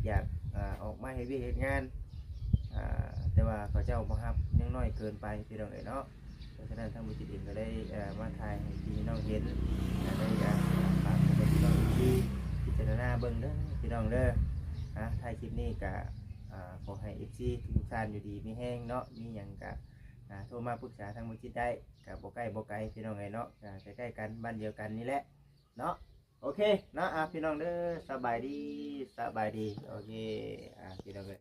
ຢາກ ອ່າ ອອກມາເຮັດວຽກເຮັດງານ ອ່າ ແຕ່ວ່າເຂົາເຈົ້າບໍ່ຮັບ ຍັງນ້ອຍເກີນໄປພີ່ນ້ອງເອີຍເນາະ ເພາະສະນັ້ນທາງບໍ່ຈິດເອງກໍໄດ້ ເອີ ມາຖ່າຍໃຫ້ພີ່ນ້ອງເຫັນ ກໍໄດ້ ອ່າ ຝາກໄວ້ພີ່ນ້ອງທີ່ພິຈາລະນາເບິ່ງເດີພີ່ນ້ອງເດີ ອ່າ ທ້າຍຄລິບນີ້ກໍ ອ່າ ຂໍໃຫ້ເອັຟຊີທຸກໆທ່ານຢູ່ດີມີແຮງເນາະ ມີຫຍັງກໍ ອ່າ ໂທມາປຶກສາທາງບໍ່ຈິດໄດ້ ກໍບໍ່ໃກ້ບໍ່ໄກພີ່ນ້ອງເອີຍເນາະ ກໍໃກ້ໆກັນ ບ້ານດຽວກັນນີ້ແຫຼະເນາະ ໂອເຄເນາະ ອ່າ ພີ່ນ້ອງເດີ ສະບາຍດີ ສະບາຍດີ ໂອເຄ ອ່າ ພີ່ນ້ອງເອີຍ